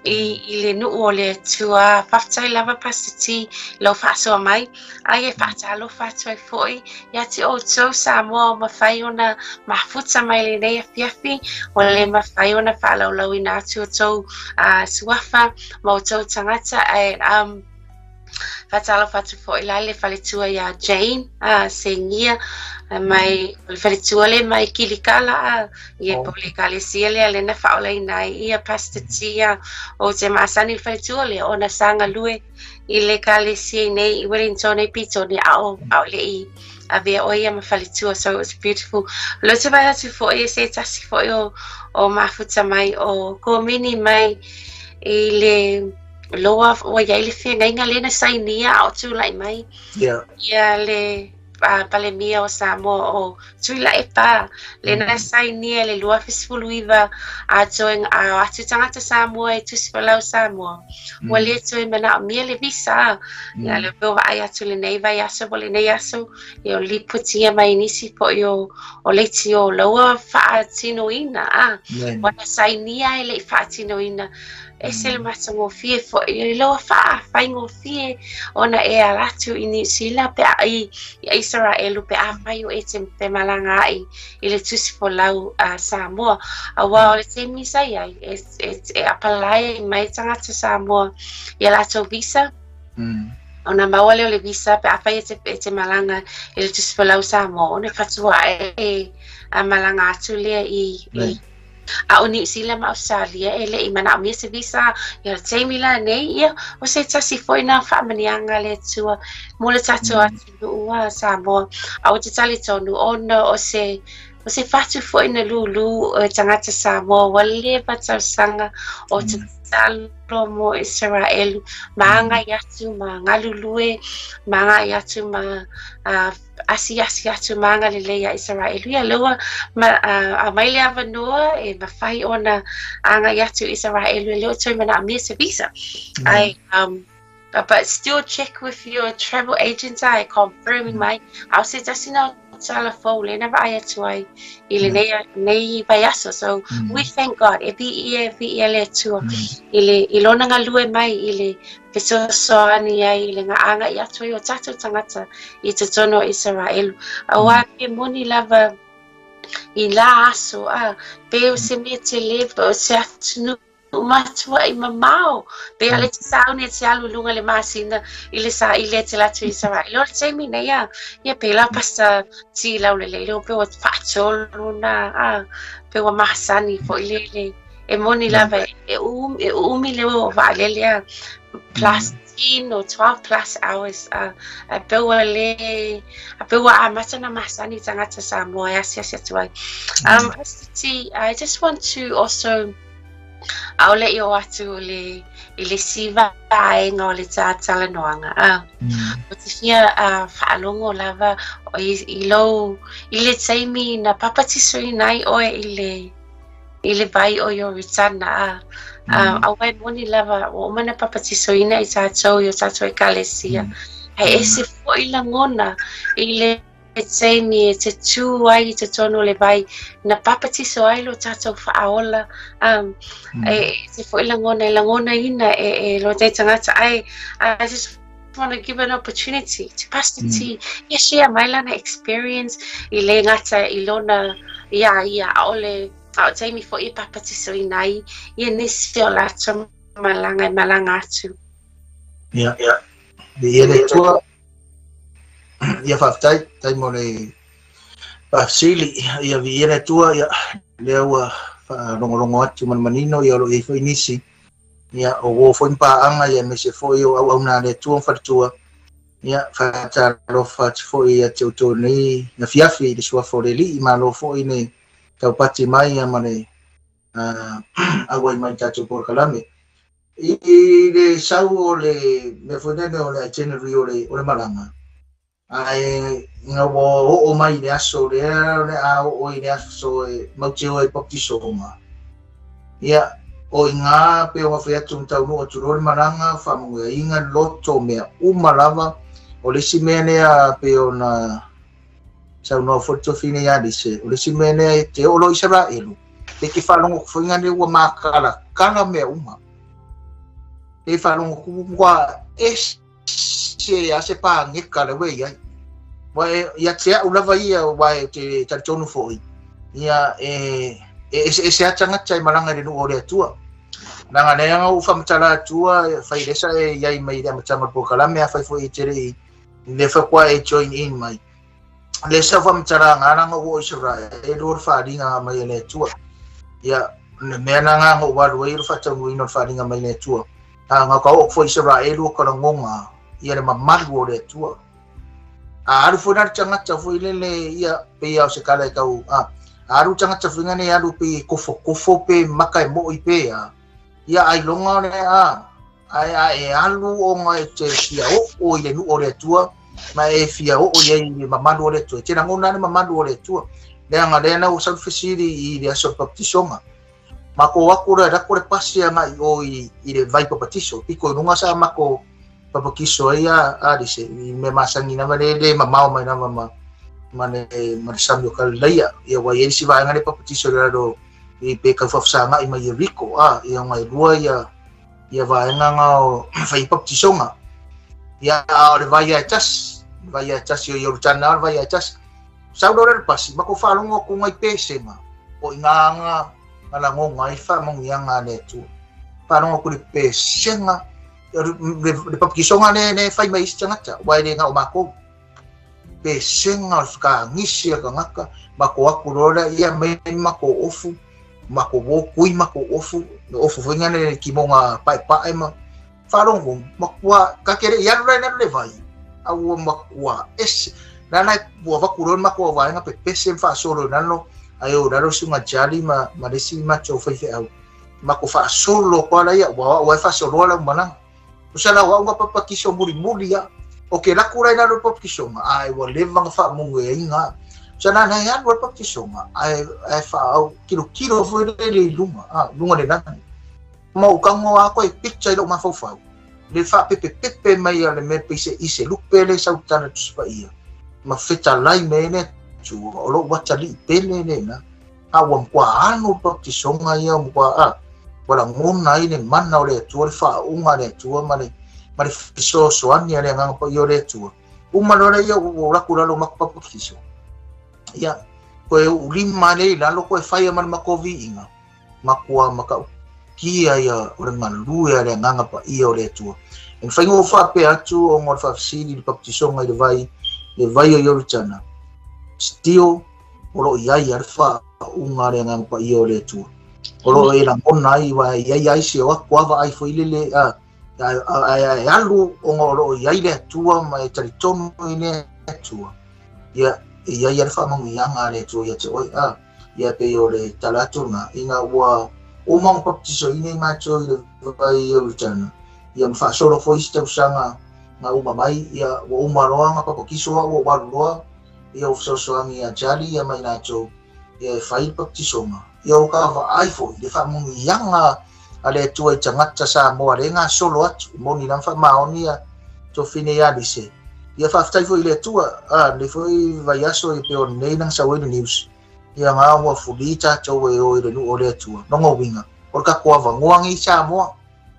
i, i le nuu o le Atua. Faafetai lava Pastor T i lau faasoa mai. Ai e faatalofa atu ai foi ia te outou Samoa o mafai ona mafuta mai lenei afiafi, ua le mafai ona faalaulauina atu outou suafa ma outou tagata. Ae faatalofa atu foi la le faletua iā Jane Segia mai o le faletua le mai Kilikala a ia po le ekalesia lea lena faaolaina ai ia Pastor T a ou te masani i le faletua lea ona sa galue i le ekalesia i nei i Wellington nei Petone a o a o le i avea ʻo ia ma faletua so it was beautiful. O lea ou te vaai atu foi e se tasi foi o o mafuta mai o Komini mai i le loa ua i ai le feagaiga lea na sainia a o tulai mai ia le Palemia o Samoa o Tuilaepa lea na sainia i le 2019 a toe a o atu tagata Samoa e tusi folau Samoa ua le toe manaomia le visa. Ia lea ua vaai atu lenei vaiaso po o lenei aso ia o lipotia mai nisi foi o o leitio la ua faatinoina a ua na sainia e le i faatinoina. Ese le matagofie foi i lau faafaigofie ona e ala atu i Niu Sila pe a i Isaraelu pe afai o e te femalaga ai i le tusi folau a Samoa. Aua o le taimi sa i ai e, e, e apalai ai mai tagata Samoa i a latou visa. Ona maua lea o le visa pe afai e te, e te malaga i le tusi folau Samoa ona faatoa e a malaga atu lea i, i A o Niu Sila ma Ausetalia e le i manaomia se visa i le taimi lenei, ia, o se tasi foi na faamanuiaga a le Atua mo le tatou atunuu a Samoa. A ou te talitonu ona o se o se fatu foi na lūlū o e tagata Samoa ua leva tausaga o tatalo mo Isaraelu ma agai atu ma galulue ma agai atu ma asiasi atu ma agalelei iā Isaraelu. Ia lea ua aumai le avanoa e mafai ona agai atu i Isaraelu e le o toe manaomia se visa. Ae, but still check with your travel agent e confirm mai. A o se tasi na o tala fou lea na vaai atu ai i lenei, nei vaiaso. So we thank God. E viia, e viia le Atua i le i lona galue mai i le fesoasoani ai i le agai atu ai o tatou tagata i totonu o Isaraelu. Aua pe moni lava i la aso, a pe o se mea tele, pe o se atunuu matuai mamao, pe ale te sauni e te alu i luga i le masina i le saili e te alu atu i Isaraelu. O le taimi nei, a, ia pēlā Pastor T Laulelei, leo pe ua faatolu na, a, pe ua masani foi le le e moni lava e e uumi le o vaalele a plus 10 or 12 plus hours a a pe ua le a pe ua amata na masani tagata Samoa e asiasi atu ai. Pastor T, I just want to also ʻaʻole i o atu le i le isi vaega o le talanoaga a ou te fia faalogo lava i, i lou i le taimi na papatisoina ai ʻoe i le i le vai o Ioritana a aua e moni lava ua uma ona papatisoina i tatou i o tatou ekalesia. Ae ese foi lagona i le taimi e te tū ai i totonu o le vai na papatiso ai lo tatou faaola. E ese foi lagona e lagonaina e, e lo te tagata. Ae I just want to give an opportunity to Pastor T ia share mai lana experience i le gata i lona iā ia ʻaʻole a o taimi foi e papatisoina ai ia nisi o latou malaga e malaga atu. Ia. Ia le Atua. Ia faafetai, tai mo le Faafesili, ia viia le Atua, ia lea ua faalogologo atu ma le manino, ia o lo o i ai foi nisi, ia o uo foi ma paaga, ia aemaise foi o auauna a le Atua ma faletua, ia faatalofa atu foi ia te outou i lenei afiafi i le suafa o le Alii, malo foi le taupati mai ia ma le auai mai i le tatou polokalame. I le sau o le mea foi lele o le itinerary o le malaga, ae ina ua oo mai i le aso lea o le a oo i le aso e mautioa i baptisoga, ia o i ina pe ona fai atu ma taunuu atu loa le malaga, faamanuiaina loto mea uma lava. O le isi mea lea pe ona saunoa foi le tofine ia Lise, o le isi mea lea e te oo loa i Isaraelu, e te faalogo atu foi lea ua makalakala mea uma. E faalogo atu ua ese a se pageka le ua i ai. Ua ia te au lava ia ua e te talitonu foi, ia e ese ese a tagata e malaga i le nuu o le Atua. Leaga lea na ou faamatala atua, fai lesa e iai mai le amataga o le polokalame, a fai foi e te le i le fakoa e join in mai. Le sa faamatala nga na o Israel o le faaaliga mai e le Atua. Ia le mea na nga o alu ai o le faataunuuina o le faaaliga mai le Atua. A nga ka oo foi Israel o kalagoga ia le mamalu o le Atua. A alu foi na le tagata foi lele ia pe ia o se kala e tau a alu tagata foi ngane alu pe kofo kofo pe maka e moi pe a ia ai longa o le a ae a e alu ona e te fia oo i le nuu o le Atua ma e fia oo i ai le mamalu o le Atua. E te lagona le mamalu o le Atua. Leaga lea na ua sau le fesili i le aso o le baptisoga. Mako aku le lako le pasi anga i o i le vai papatiso. Piko i lunga sa mako papakiso ai a lise. I me masangi nama le le mamao mai nama ma le ma le sami o Kalileia. Ia wa i si vaenga le papatiso le lalo i pe kauwhawhasanga i mai Yeriko. A ia ngai lua ia ia vaenga nga o whai baptisonga. Ia a o le vai ai tas, vai ai tas i Yorutana o le vai ai tas. Sau loa le pasi, mako whalongo ku ngai pesenga o i ngā nga langonga i whamongianga le Atua. Whalongo ku le pesenga, le baptisonga le whai mai isi tangata, wai le ngā o mākou. Pesenga o le whakaangisi a kangaka, mako aku loa ia mai mako ofu, mako wokui mako ofu, no ofu foi ngane ki mo ngā pae pae ma whalongo, makua kakere i aru lai le vai, au makua ese, nana ua vaku loa mako vaenga pe pese whaasolo nano, ai o raro sunga jali ma lesi macho whaiwheau. Mako whaasolo kwa lai ia, ua e whaasolo la umananga. Usala wa unga papakiso muri muri ia, o ke laku lai nalo papakisonga, ai ua leva nga whaamungu e inga. Usala nai alu al papakisonga, ai whaau kilo kilo foi le i lunga, lunga le lani. Ma ukango a koe picture i lo mawhauwhau. Le whaapepe pepe mai a le me peise i se lupe le sautana tusipa ia. Ma whita lai me ne tu, o lo watali i pele le na. A ua mkua anu papakisonga ia mkua a. Wala ngona i le mana o le Atua, le whaunga le Atua, ma le fesoasoani a le Agaga Paia o le Atua. Uma loa lea ia ua laku lalo mako papakiso. Ia, koe ulima le i lalo koe whaia ma le mako viinga. Makua makaukia ia o le ngalue a le Agaga Paia o le Atua. E whainga o whaapea atu o ngā whaafisili le baptisonga i le vai o Yorutana. Still, o lo i ai a le whaunga le Agaga Paia o le Atua. O lo e langona ai wa i ai ai se o aku ava ai foi lele a alu o ngā o lo i ai le Atua ma e talitonu i le Atua. Ia, i ai a le whaamanguianga le Atua ia te oi a. Ia pe o le talatuna ina ua o maunga baptiso i nei mātou i le vai i Yorutana. Ia mwhaasolo foi si tausanga ngā uma mai, ia ua uma roa ngā papakiso a ua waru roa, ia o whasosoangi a Jali ia mai nātou, ia e whai baptisonga. Ia o ka vaai foi, le whaamungianga a le Atua i tangata sa moa le ngā solo atu, moni nang whaamaoni ia tō whine ia lise. Ia whaaftai foi le Atua, a le foi vai aso i pe o nei nang sa wele news. Ia ngā ua fuli tātou e o i le nuu o le Atua. Nongo winga. O le kakoa vangoangi i Samoa.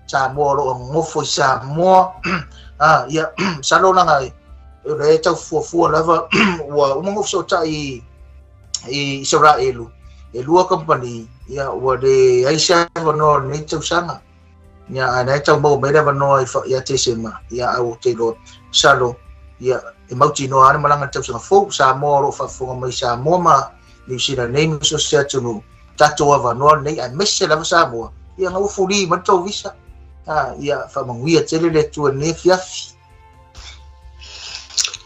Samoa o loo ngofo i Samoa. Ia, salo langa e le tau fuafua lava ua uma ngofo so tai i Israelu. E lua company ia ua le ai se avanoa nei tausaga. Ia ai nei tau mau mai le avanoa i ia Tesema. Ia au te loa. Salo. Ia e mautinoa le malaga tausaga fou Samoa o lo o faafofoga mai Samoa ma Niu Sila nei ma so o se atunuu tatou avanoa lenei aemaise lava Samoa ia na ua fuli mai le tou visa. Ia faamanuia tele le Atua i lenei afiafi.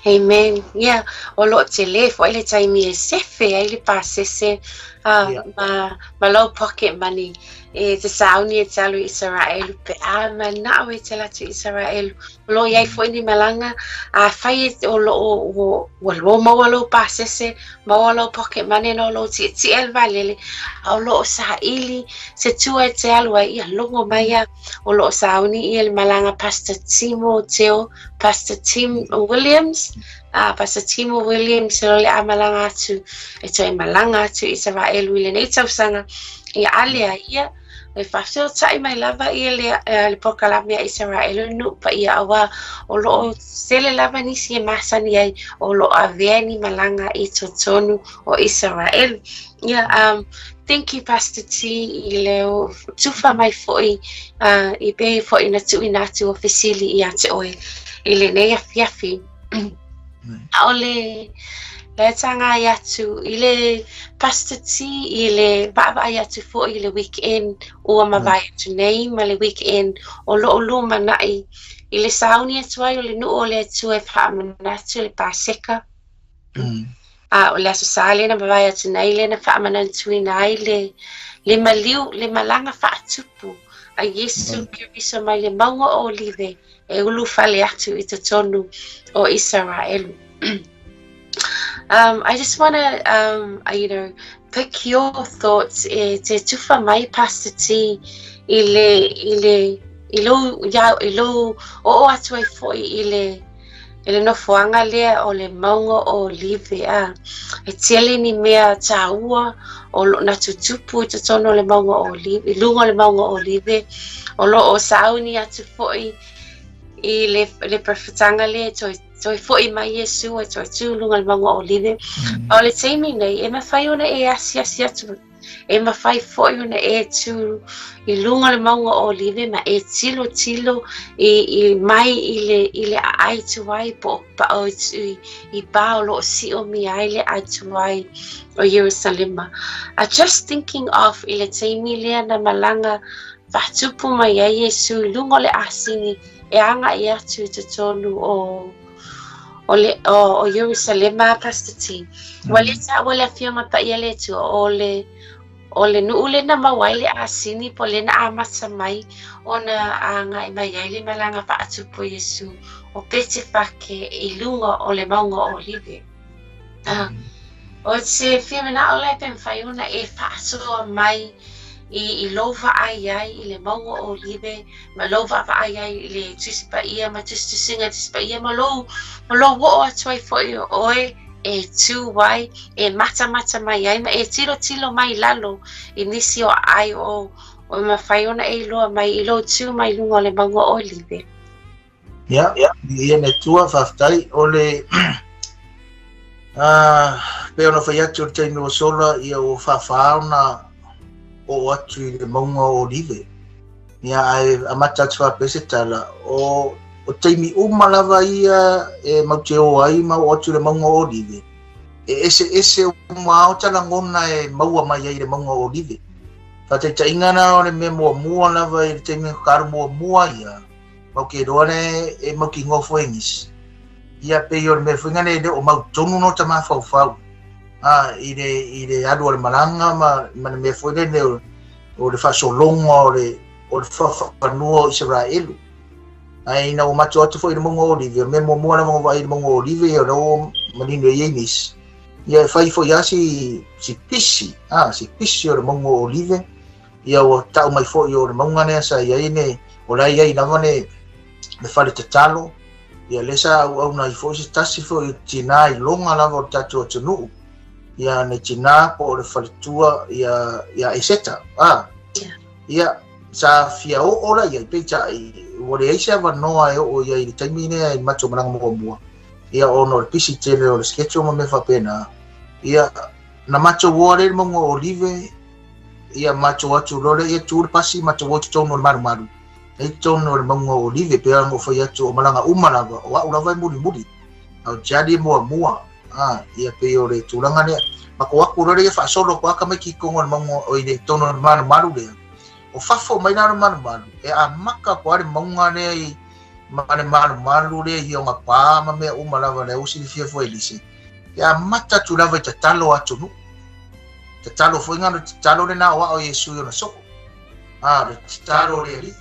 Amen. Yeah, o loo tele foi le taimi e sefe ai le pasese ma low pocket money e te sauni e te alu i Isaraelu pe a mana'o e te alu atu i Isaraelu. O loo iai foi ni malaga afai e o loo ua ua maua lou pasese, maua lou pocket money na o lou tietie le vaalele, a o loo saili se tua e te alu ai, ia logo mai a o loo sauni ia le malaga Pastor Timo Teo, Pastor Tim Williams, Pastor Timo Williams o le a malaga atu, e toe malaga atu i Isaraelu i lenei tausaga, ia ale a ia, e faafeotai mai lava ia le polokalame a Isaraelu nuu paia auā o loo tele lava nisi e masani ai o loo avea ni malaga i totonu o Isaraelu. Yeah, thank you Pastor T i le tufa mai foi i pei foi na tuuina atu o fesili ia te oe i lenei afiafi. ʻAʻole le tagai atu i le Pastor T i le vaavaai atu foi i le weekend ua mavae atu nei ma le weekend o loo lumanaʻi i le sauni atu ai o le nuu o le Atua e faamanatu le Paseka. A o le Aso Sa lea na mavae atu nei lea na faamanatuina ai le maliu, le malaga faatupu a Iesu Keriso mai le mauga o Olive e ulufale atu i totonu o Isaraelu. I just want to, pick your thoughts e te tufa mai Pastor T i le, i le, i lou, ia, i lou oo atu ai foi i le nofoaga lea o le mauga o Olive a. E tele ni mea tāua o lo na tutupu i totonu o le mauga o Olive, i luga o le mauga o Olive, o lo o sauni atu foi i le profetaga lea toe foi mai Iesu e toe tū luga o le mauga o Olive. O le taimi nei, e mafai ona e asiasi atu, e mafai foi ona e tū i luga o le mauga o Olive ma e tilo tilo i mai i le aai tuai po o pa o i pa o lo o sio mi ai le aai tuai o Yerusalema. Just thinking of i le taimi lea na malaga faatupu mai ai Iesu i luga o le asini e agaʻi atu i totonu o Yerusalema, Pastor T. Ua le taua le afioga paia le Atua o le nuu le na maua ai le asini po le na amata mai ona agaʻi mai ai le malaga faatupu Iesu o Petefake i luga o le mauga o Olive. O te fia mana'o le pe mafai ona e faasoa mai i lou vaai ai i le mauga o Olive ma lou vaavaai ai i le Tusi Paia ma tusitusiga Tusi Paia ma lou oo atu ai foi o oe e tū ai, e matamata mai ai ma e tilotilo mai lalo i nisi o aai o mafai ona e iloa mai i lou tū mai luga o le mauga o Olive. Ia, ia le Atua, faafetai. O le pe ona fai atu o le taimi ua sola, ia ua faafā ona oo atu i le mauga o Olive. Ia, ae amata atu faapea se tala, o taimi uma lava ia e mau te o ai ma oo atu i le mauga o Olive, e ese ese uma ao talagona e maua mai ai i le mauga o Olive. Faataitaiga na o le mea muamua lava i le taimi ka alu muamua ia, mau ke iloa le e mau ki ngoa foi nisi. Ia pei o le mea foi ngane le o mau tonu no ta mafaufau. I le alu o le malaga ma le mea foi lele o le faasologa o le faafanua o Isaraelu. Ae ina ua matou atu foi i le mauga o Olive, o le mea muamua lava na vaai i le mauga o Olive, ia o lea ua manino i ai nisi. Ia e fai foi lava si pisi, si pisi o le mauga o Olive, ia ua tau mai foi o le mauga lea sa i ai ne, o la e i ai lava le fale tatalo, ia lea sa auauna ai foi se tasi foi o tinā iloga lava o le tatou atunuu, ia ne tinā po o le faletua ia Eseta. Ia sa fia oo la iai, peitai ua leai se avanoa e oo iai i le taimi lea i le matou malaga muamua, ia ona o le pisi tele o le schedule ma mea faapena. Ia na matou o ale i le mauga o Olive, ia matou atu loa lea, ia tu le pasi matou o i totonu o le malumalu ai totonu o le mauga o Olive, pe ona ou fai atu o malaga uma lava o au lava e mulimuli. A o jali muamua, a ia pei o le tulaga lea. Ma ko aku loa lea ia faasolo atu lava tamaiti i totonu o le mauga oi le totonu o le malumalu lea. O fafo mai la o le malumalu, e amata atu lava le mauga lea i ma le malumalu lea i ona pa ma mea uma lava lea ua silafia foi e Lise. E amata atu lava i tatalo a atunuu. Tatalo foi na o le tatalo lena o ao Iesu i ona soo. A, o le tatalo a le Alii.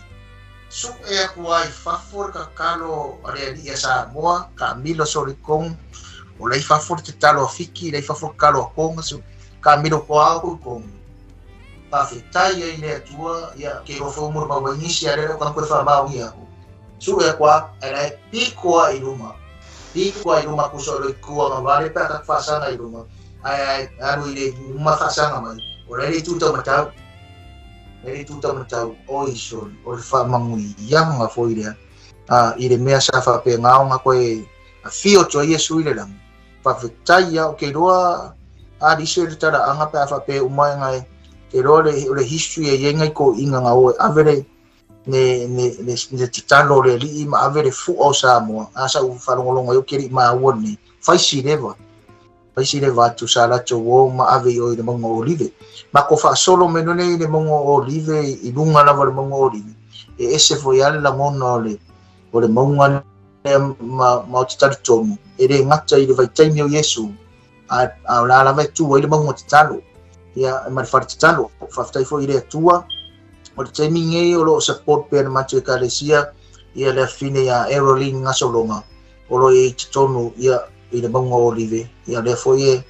Sue atu lava i fafo le tatalo a le Alii a Samoa, taamilo solikong, o la i fafo le tatalo a Fiti, la i fafo le tatalo a Tonga, so taamilo toa atu i tonu. Faafetai ai i le Atua, ia, ke iloa foi ua molimau mai nisi, a o lea le o toe faamaonia atu. Sue atu lava, ae la e pito lava i luma. Pito lava i luma tusa o le itu agavale pe a tatou faasaga i luma, ae alu i le luma faasaga mai, o la e le itu taumatau. E le itu taumatau, oi soli, o le faamanuiaga foi lea a, i le mea sa faapena ona toe afio atu ai Iesu i le lagi. Faafetai lava, ou te iloa a lise le talaaga pe a faapea uma e nai, te iloa le, o le history e i ai nai toeaiina na o e ave le, le, le, le, le tatalo o le alii ma ave le fua o Samoa. A sa ou faalogologo ai ou te le i maua lenei. Fai si leva. Fai si leva atu sa latou o ma ave i o i le mauga o Olive. Ma ko faasolo mai loa lea i le mauga o Olive i luga lava o le mauga o Olive. E ese foi lava le lagona o le, o le mauga lea ma, ma ou te talitonu, e le gata i le vaitaimi o Iesu, a, a o la lava e tu ai le mauga tatalo, ia, ma le fale tatalo. Faafetai foi i le Atua, o le taimi nei o lo o support pea le matou ekalesia, ia le afine ia Eroline Gasologa, o lo o i ai i totonu, ia, i le mauga o Olive, ia lea foi e,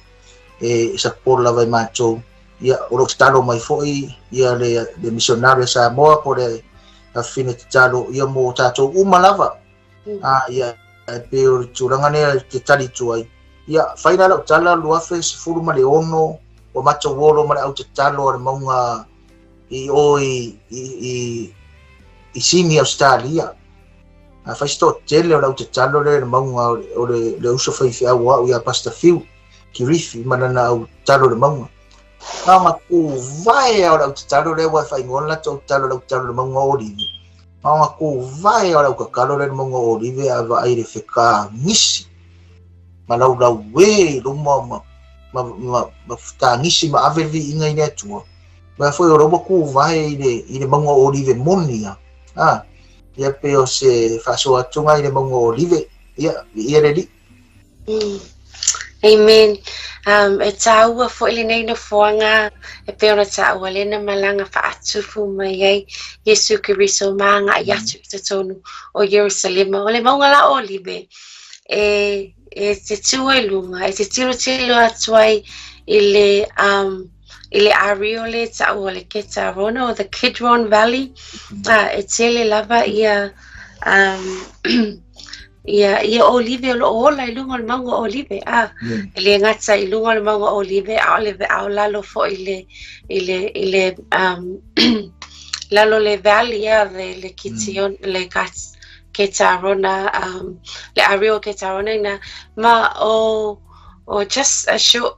e support lava i matou, ia, o lo o tatalo mai foi, ia, le, le missionary a Samoa, po le afine tatalo, ia, mo tatou uma lava. A, ia, e pei o le tulaga lea e te tali atu ai. Ia, fai la lau tala 2016, ua matou olo ma le au tatalo a le mauga i o i, i, i, i Sini, Australia. A fai se toatele o le au tatalo lea i le mauga o le, le uso faifeau o au ia Pastor Phil Kirifi ma lana au tatalo i le mauga. Na ona tuvae lava o le au tatalo lea ua e faaigoa le latou au tatalo, le au tatalo i le mauga o Olive. Na ona tuvae lava o le au tatalo lea i le mauga o Olive a vaai i le fetagisi ma laulauē i luma ma, ma, ma, ma fetagisi ma ave le viiga i le Atua. Mea foi o la ua tuvae i le, i le mauga o Olive moni a. A, ia pei o se faasoa atuga i le mauga o Olive. Ia, viia le Alii. Amen. E tāua foi lenei nofoaga e pei ona tāua lena malaga faatufu mai ai Iesu Keriso ma agai atu i totonu o Ierusalema. O le mauga la o Olive e, e te tū ai luga, e te tilotilo atu ai i le, i le ario le ta'u o le Ketarona o the Kidron Valley, e tele lava ia ia ia olive o lo o ola i luga o le mauga o Olive, a e le gata i luga o le mauga o Olive, a o le a o lalo foi i le i le i le lalo le valley a le le Kition le Ketarona le ario o Ketarona ina ma o Or just a short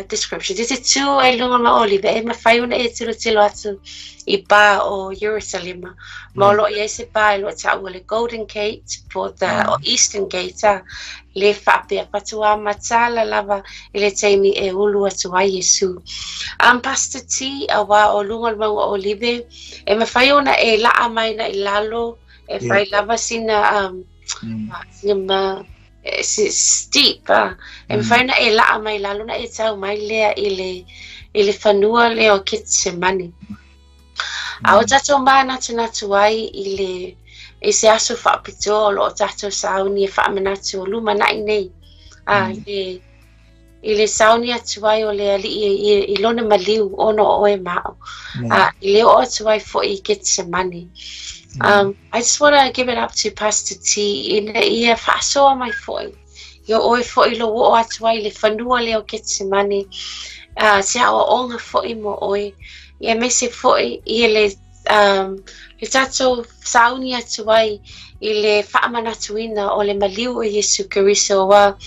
description. Te te tū ai lunga ma Olive, e mawhai ona e tiro tiro atu i pā o Jerusalema. Ma o loa i ai se pā e loa tāua le Golden Gate, po the o Eastern Gate, a le whaapea patua matala lava i le taimi e ulu atu ai Iesu. Pastor T, a wā o lunga o le maunga o Olive, e mawhai ona e laa mai na i lalo, e whai lava sina, sina ma, steep a, e mafai ona e laa mai lalo ona e tau mai lea i le i le fanua lea o Ketsemane. A o tatou mānatunatu ai i le i se aso faapitoa o lo o tatou sauni e faamanatu o lumanai nei a i le i le sauni atu ai o le Alii i, i lona maliu ona o oe ma au. A i le oo atu ai foi i Ketsemane. I just want to give it up to Pastor T ina ia faasoa mai foi. I o oe foi lou oo atu ai i le fanua lea o Ketsemane. Se aoaoga foi mo oe. Ia aemaise foi i le le tatou sauni atu ai i le faamanatuina o le maliu o Iesu Keriso aua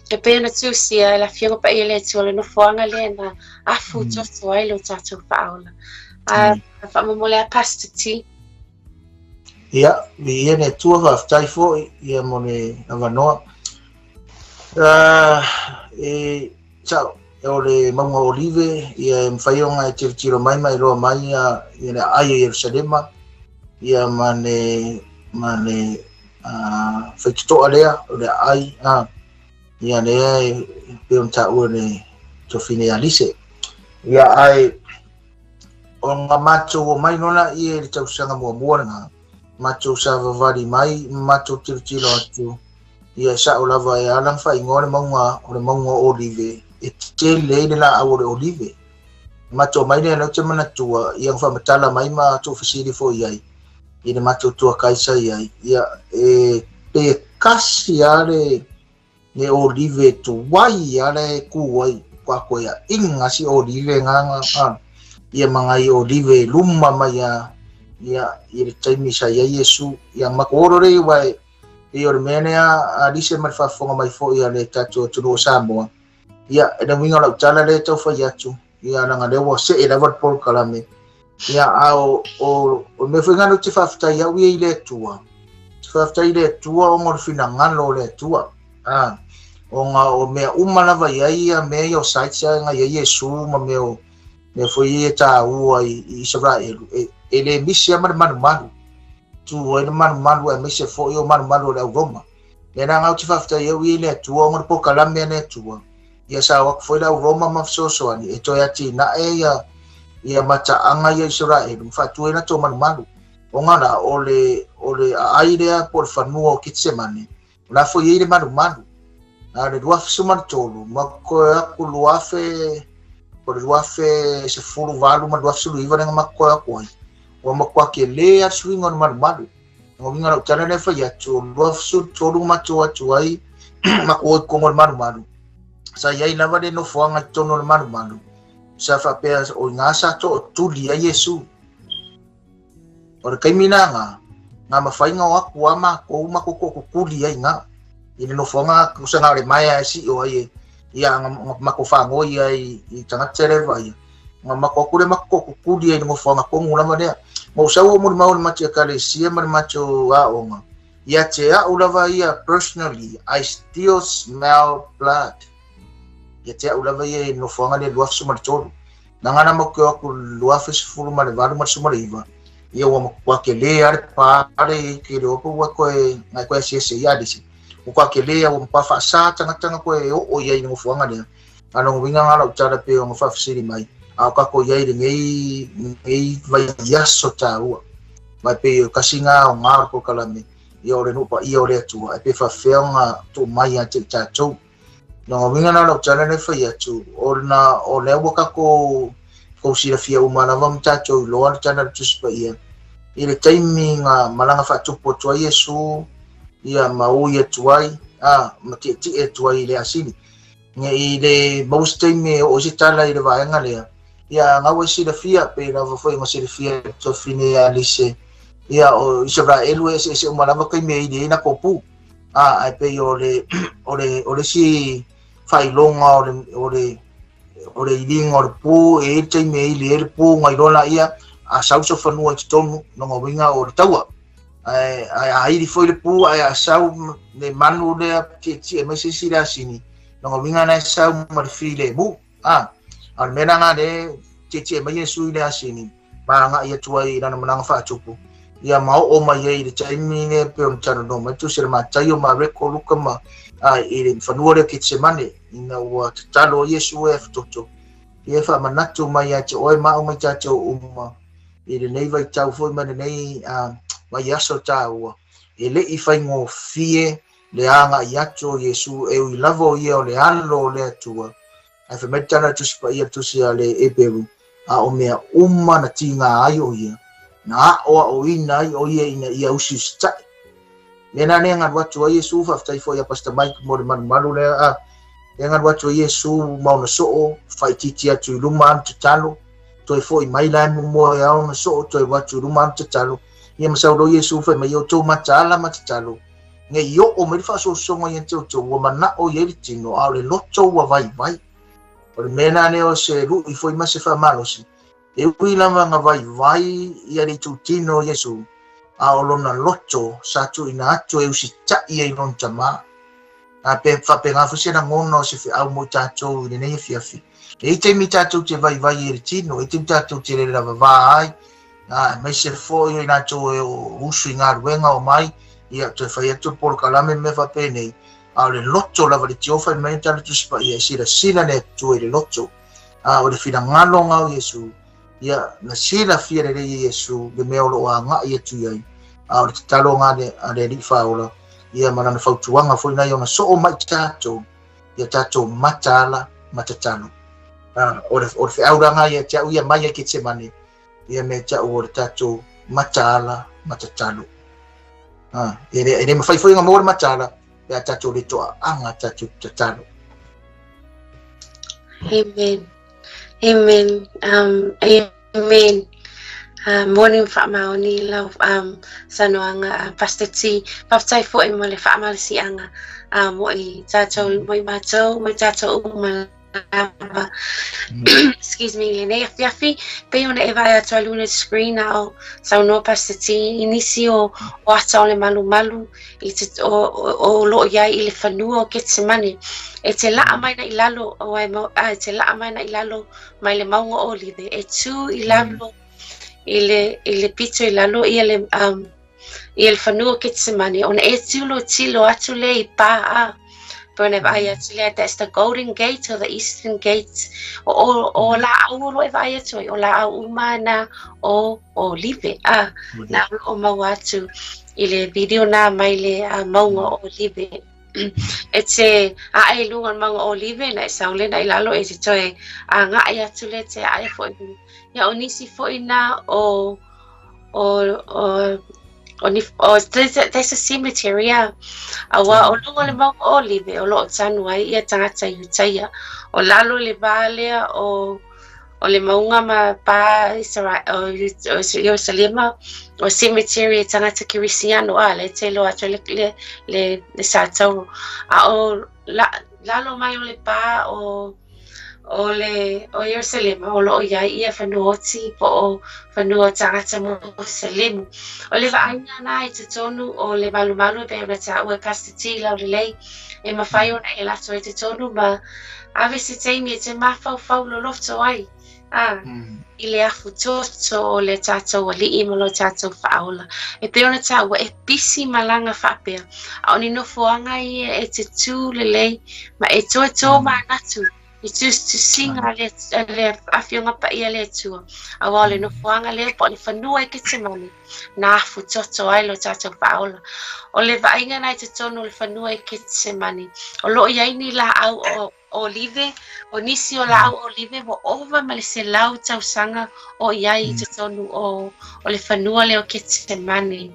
e pei ona tusia e le Afioga Paia le Atua le nofoaga lea na afu toto ai lo tatou faaola. Faamomole a Pastor T. Ia, viia le Atua, faafetai foi ia mo le avanoa. E sa'o o le mauga o Olive, ia e mafai ona e tilotilo mai ma iloa mai ia le aai o Ierusalema, ia ma le faitotoa lea o le aai, ia lea e pei ona taua e le tofine ia Lise. Ia ae o nga matou omai loa laia i le tausaga muamua lena, matou savavali mai ma matou tilotilo atu, ia e sa'o lava e ala ona faaigoa le mauga o le mauga o Olive, e tele ai le laau o le olive. Matou omai lea, lea ou te manatua, ia na faamatala mai ma tuufesili foi i ai i le matou tour guide sa i ai, ia e pei e kasi lava le olive tuai lava le ku ai kwa koe ia inga si olive nga ia mangai olive luma mai ia ia i le taimi sa i ai Iesu. Ia matou olo le uae e o le mea lea a lise ma le faafofoga mai foi a le tatou atunuu o Samoa. Ia e le uiga o lau tala lea e tau fai atu, ia leaga lea ua see lava le polokalame. Ia a o le mea foi lena ou te faafetai au ia i le Atua. Te faafetai i le Atua ona o le finagalo o le Atua. Ona o mea uma lava i ai ia mea ia o sites ia nga i ai Iesu ma mea o mea foi ia e taua i Isaraelu. E le misi lava ma le malumalu. Tu ai le malumalu aemaise foi o malumalu o le au Roma. Lea la ou te faafetai au ia i le Atua ona o le polokalame a le Atua. Ia sa o atu foi le au Roma ma fesoasoani e toe atinae ia mataaga ia Isaraelu ma faatu ai latou malumalu. Ona la o le aai lea po o le fanua o Ketsemane, o la foi i ai le malumalu. A le 2013, ma koe aku 2000, po o le 2018 ma le 2019 lea na matou koe aku ai. Ua matua tele lava le suiga o le malumalu. O uiga o lau tala lea e fai atu, o le 2013 matou atu ai, matou o i totonu o le malumalu. Sa i ai lava le nofoaga i totonu o le malumalu. Sa faapea o i ina sa tootuli ai Iesu. O le taimi lena, nga mafai ona o atu lava matou matou tootutuli ai i ina. I le nofoaga tusa na o le maea e sio ai e, ia nga matou fagoi ai i tagata lea e vaaia. Nga matou atu lea matou tootutuli ai i le nofoaga tonu lava lea. Ma ou sau o molimau o le matou ekalesia ma le matou aoga. Ia te au lava ia personally, I still smell blood. Ia te au lava ia i le nofoaga lea 2013. Na ngana matou ke o atu 2018 ma le 19, ia ua matua tele lava le pale i ke iloa pe ua toe ngai koe asiasi ai ia Alisi. Ua matua tele lava, ua matua faasa tagata na toe oo i ai i le nofoaga lea. A lona uiga nga lau tala pei ona faafesili mai, a o tatou i ai i lenei vaiaso taua. Mai pei o kasi nga o nga o le polokalame, ia o le nuu paia o le Atua, e pe faafefea ona tuu mai ia te i tatou. Lona uiga la o lau tala lea e fai atu, ona o lea ua tatou tou silafia uma lava ma tatou iloa le tala a le Tusi Paia, i le taimi na malaga faatupu atu ai Iesu, ia ma ui atu ai, ma tietie atu ai i le asini. I le maua se taimi e oo ai se tala i le vaega lea, ia nga ua silafia, pei lava foi ona silafia e le tofine ia Lise, ia o Isaraelu e eseese uma lava taimi e ili ai latou pu. Ae pei o le o le o le isi faailoga o le o le o le iliga o le pu, e i ai le taimi e ili ai le pu na iloa laia, a sau se fanua i totonu, lona uiga o le taua. Ae a ili foi le pu, ae a sau le manu lea tietie mai se isi le asini, lona uiga na e sau ma le filemu. A o le mea la nga le tietie mai Iesu i le asini, ma agai atu ai i lana malaga faatupu, ia ma oo mai ai i le taimi lea pei ona talanoa mai tusi a le Mataio ma Mareko, Luka ma i le fanua lea o Ketsemane, ina ua tatalo ai Iesu e afatoto, ia e faamanatu mai ia te oe ma au mai tatou uma i lenei vaitau foi ma lenei vaiaso taua, e le i faigofie le agai atu o Iesu, e ui lava o ia o le alo o le Atua. Ae fai mai le tala a le Tusi Paia, le Tusi a le Eperu, a o mea uma na tiga ai o ia, na aʻoaʻoina ai o ia ina ia usiusitaʻi. Mea la lea e galu atu ai Iesu, faafetai foi ia Pastor Mike mo le malumalu lea, lea galu atu ai Iesu ma ona soo, faaitiiti atu i luma alu tatalo, toe foi mai la e muamua e ao ona soo, toe alu atu i luma alu tatalo, ia ma sau loa Iesu fai mai, ia outou mataala ma tatalo, ne i oo mai le faasoasoaga ia te outou, ua manao i ai le tino, a o le loto ua vaivai. O le mea la lea o se lui foi ma se faamalosi, e ui lava na vaivai ia le itutino o Iesu, a o lona loto sa tuuina atu e usitai ai lona Tama. A pe faapena foi se lagona o se feau mo i tatou i lenei afiafi. E i ai taimi tatou te vaivai ai i le tino, e i ai taimi tatou te lele lavavā ai, aemaise foi o i latou e usu i galuega o mai, ia toe fai atu le polokalame ma mea faapenei, a o le loto lava le tiofa i mai o Tala Tusi Paia e silasila le Atua i le loto. A o le finagalo o Iesu, ia na silafia lelei e Iesu le mea o lo o agai atu i ai, a o le tatalo a le Alii Faaola, ia ma lana fautuaga foi na ia ona soo mai tatou, ia tatou mataala ma tatalo. O le feaulaga ia te au ia mai ai Ketsemane, ia mea te au o le tatou mataala ma tatalo. E le mafai foi ona maua le mataala, pe a tatou le toaaga tatou tatalo. Amen. Amen. Amen. Moni ma faamaoni lau saunoaga Pastor T. Faafetai foi mo le faamalosiaga mo i tatou, mo i matou, mo i tatou uma lava. Excuse me, lenei afiafi, pei ona e vaai atu ai i luga o le screen a o saunoa Pastor T i nisi o ata o le malumalu i te, o lo o i ai i le fanua o Ketsemane. E te laa mai na i lalo, o ai, a, e te laa mai na i lalo mai le mauga o Olive, e tū i lalo, i le pito i lalo ia le, ia le fanua o Ketsemane, ona e tilo tilo atu le i pā a. Pei ona e vaai atu lea, that's the golden gate or the eastern gate. O laau o lo e vaai atu ai, o laau uma na o Olive, a, na o lo o maua atu i le video na mai le mauga o Olive. E te ae i luga o le mauga o Olive, na e sau lea na i lalo, e te toe agai atu lea te ae foi. Ia o nisi foi na o o o o ni o there's a cemetery a aua o luga o le mauga o Olive o lo o tanu ai ia tagata Iutaia. O lalo le vā lea o o le mauga ma pa Israel o Ierusalema o cemetery e tagata Kerisiano a le te loa atu le le le, le satauro. A o la, lalo mai o le pa o o le o Ierusalema o lo o i ai ia fanua oti po o fanua tagata Moselemu. O le vaaiga na i totonu o le malumalu e pei ona taua e Pastor T Laulelei e mafai ona e alu atu ai totonu ma ave se taimi e te mafaufau loloto ai a i le afutoto o le tatou Alii ma lo tatou Faaola. E pei ona taua e pisi malaga faapea, a o ni nofoaga ia e te tū lelei ma e toe tō manatu i tusitusiga a le, a le Afioga Paia a le Atua. Aua o le nofoaga lea po o le fanua i Ketsemane na afutoto ai lo tatou Faaola. O le vaaiga na i totonu o le fanua i Ketsemane, o lo o i ai ni laau o olive, o nisi o laau olive ua ova ma le 100 tausaga o i ai i totonu o le fanua lea o Ketsemane.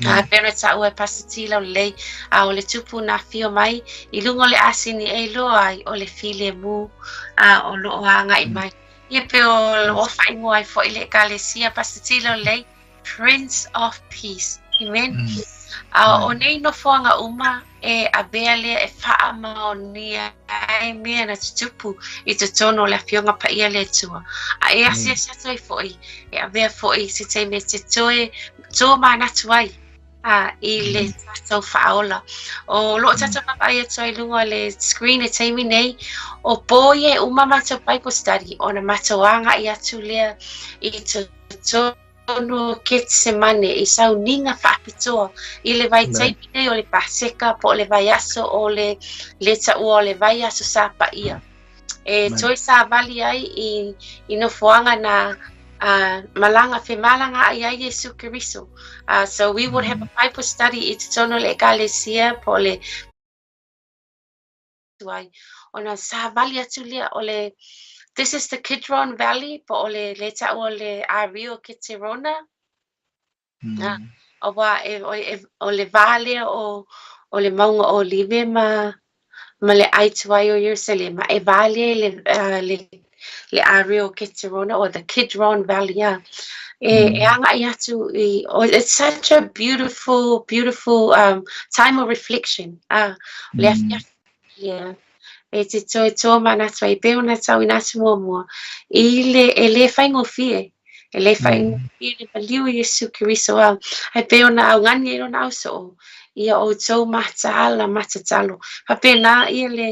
A pei ona taua e Pastor T Laulelei, a o le tupu na afio mai i luga o le asini e iloa ai o le filemu a o lo o agai mai. Ia pei o lo o faaigoa ai foi le Ekalesia Pastor T Laulelei, Prince of Peace. Amen. A o nei nofoaga uma e avea lea e faamaonia ai mea na tutupu i totonu o le Afioga Paia a le Atua. A e asiasi atu ai foi, e avea foi se taimi e te toe tō manatu ai a, i le tatou Faaola. O lo o tatou vaavaai atu ai i luga o le screen i taimi nei, o pō ia e uma matou Bible study, ona matou agai atu lea i totonu o Ketsemane i sauniga faapitoa i le vaitaimi nei o le Paseka po o le vaiaso o le le taua o le vaiaso Sa Paia. E toe savali ai i nofoaga na malaga femalagaai ai Iesu Keriso. So we would have a Bible study i totonu o le Ekalesia po o le ai. Ona savali atu lea o le this is the Kidron Valley po o le le taua o le Ario o Keterona. Aua e, e, o le vā lea o, o le mauga o Olive ma, ma le ʻai tuai o Ierusalema, e vā lea i le, le, le Ario o Keterona or the Kidron Valley. E, e agai atu i, oh, it's such a beautiful, beautiful time of reflection. Le afiafi ia, e te toe tō manatu ai, pei ona tau i nā atu muamua, i le, e le faigofie, e le faigofie le maliu i Iesu Keriso a, ai pei ona augani ai lona ausoo, Ia outou mataala ma tatalo. Faapena ia le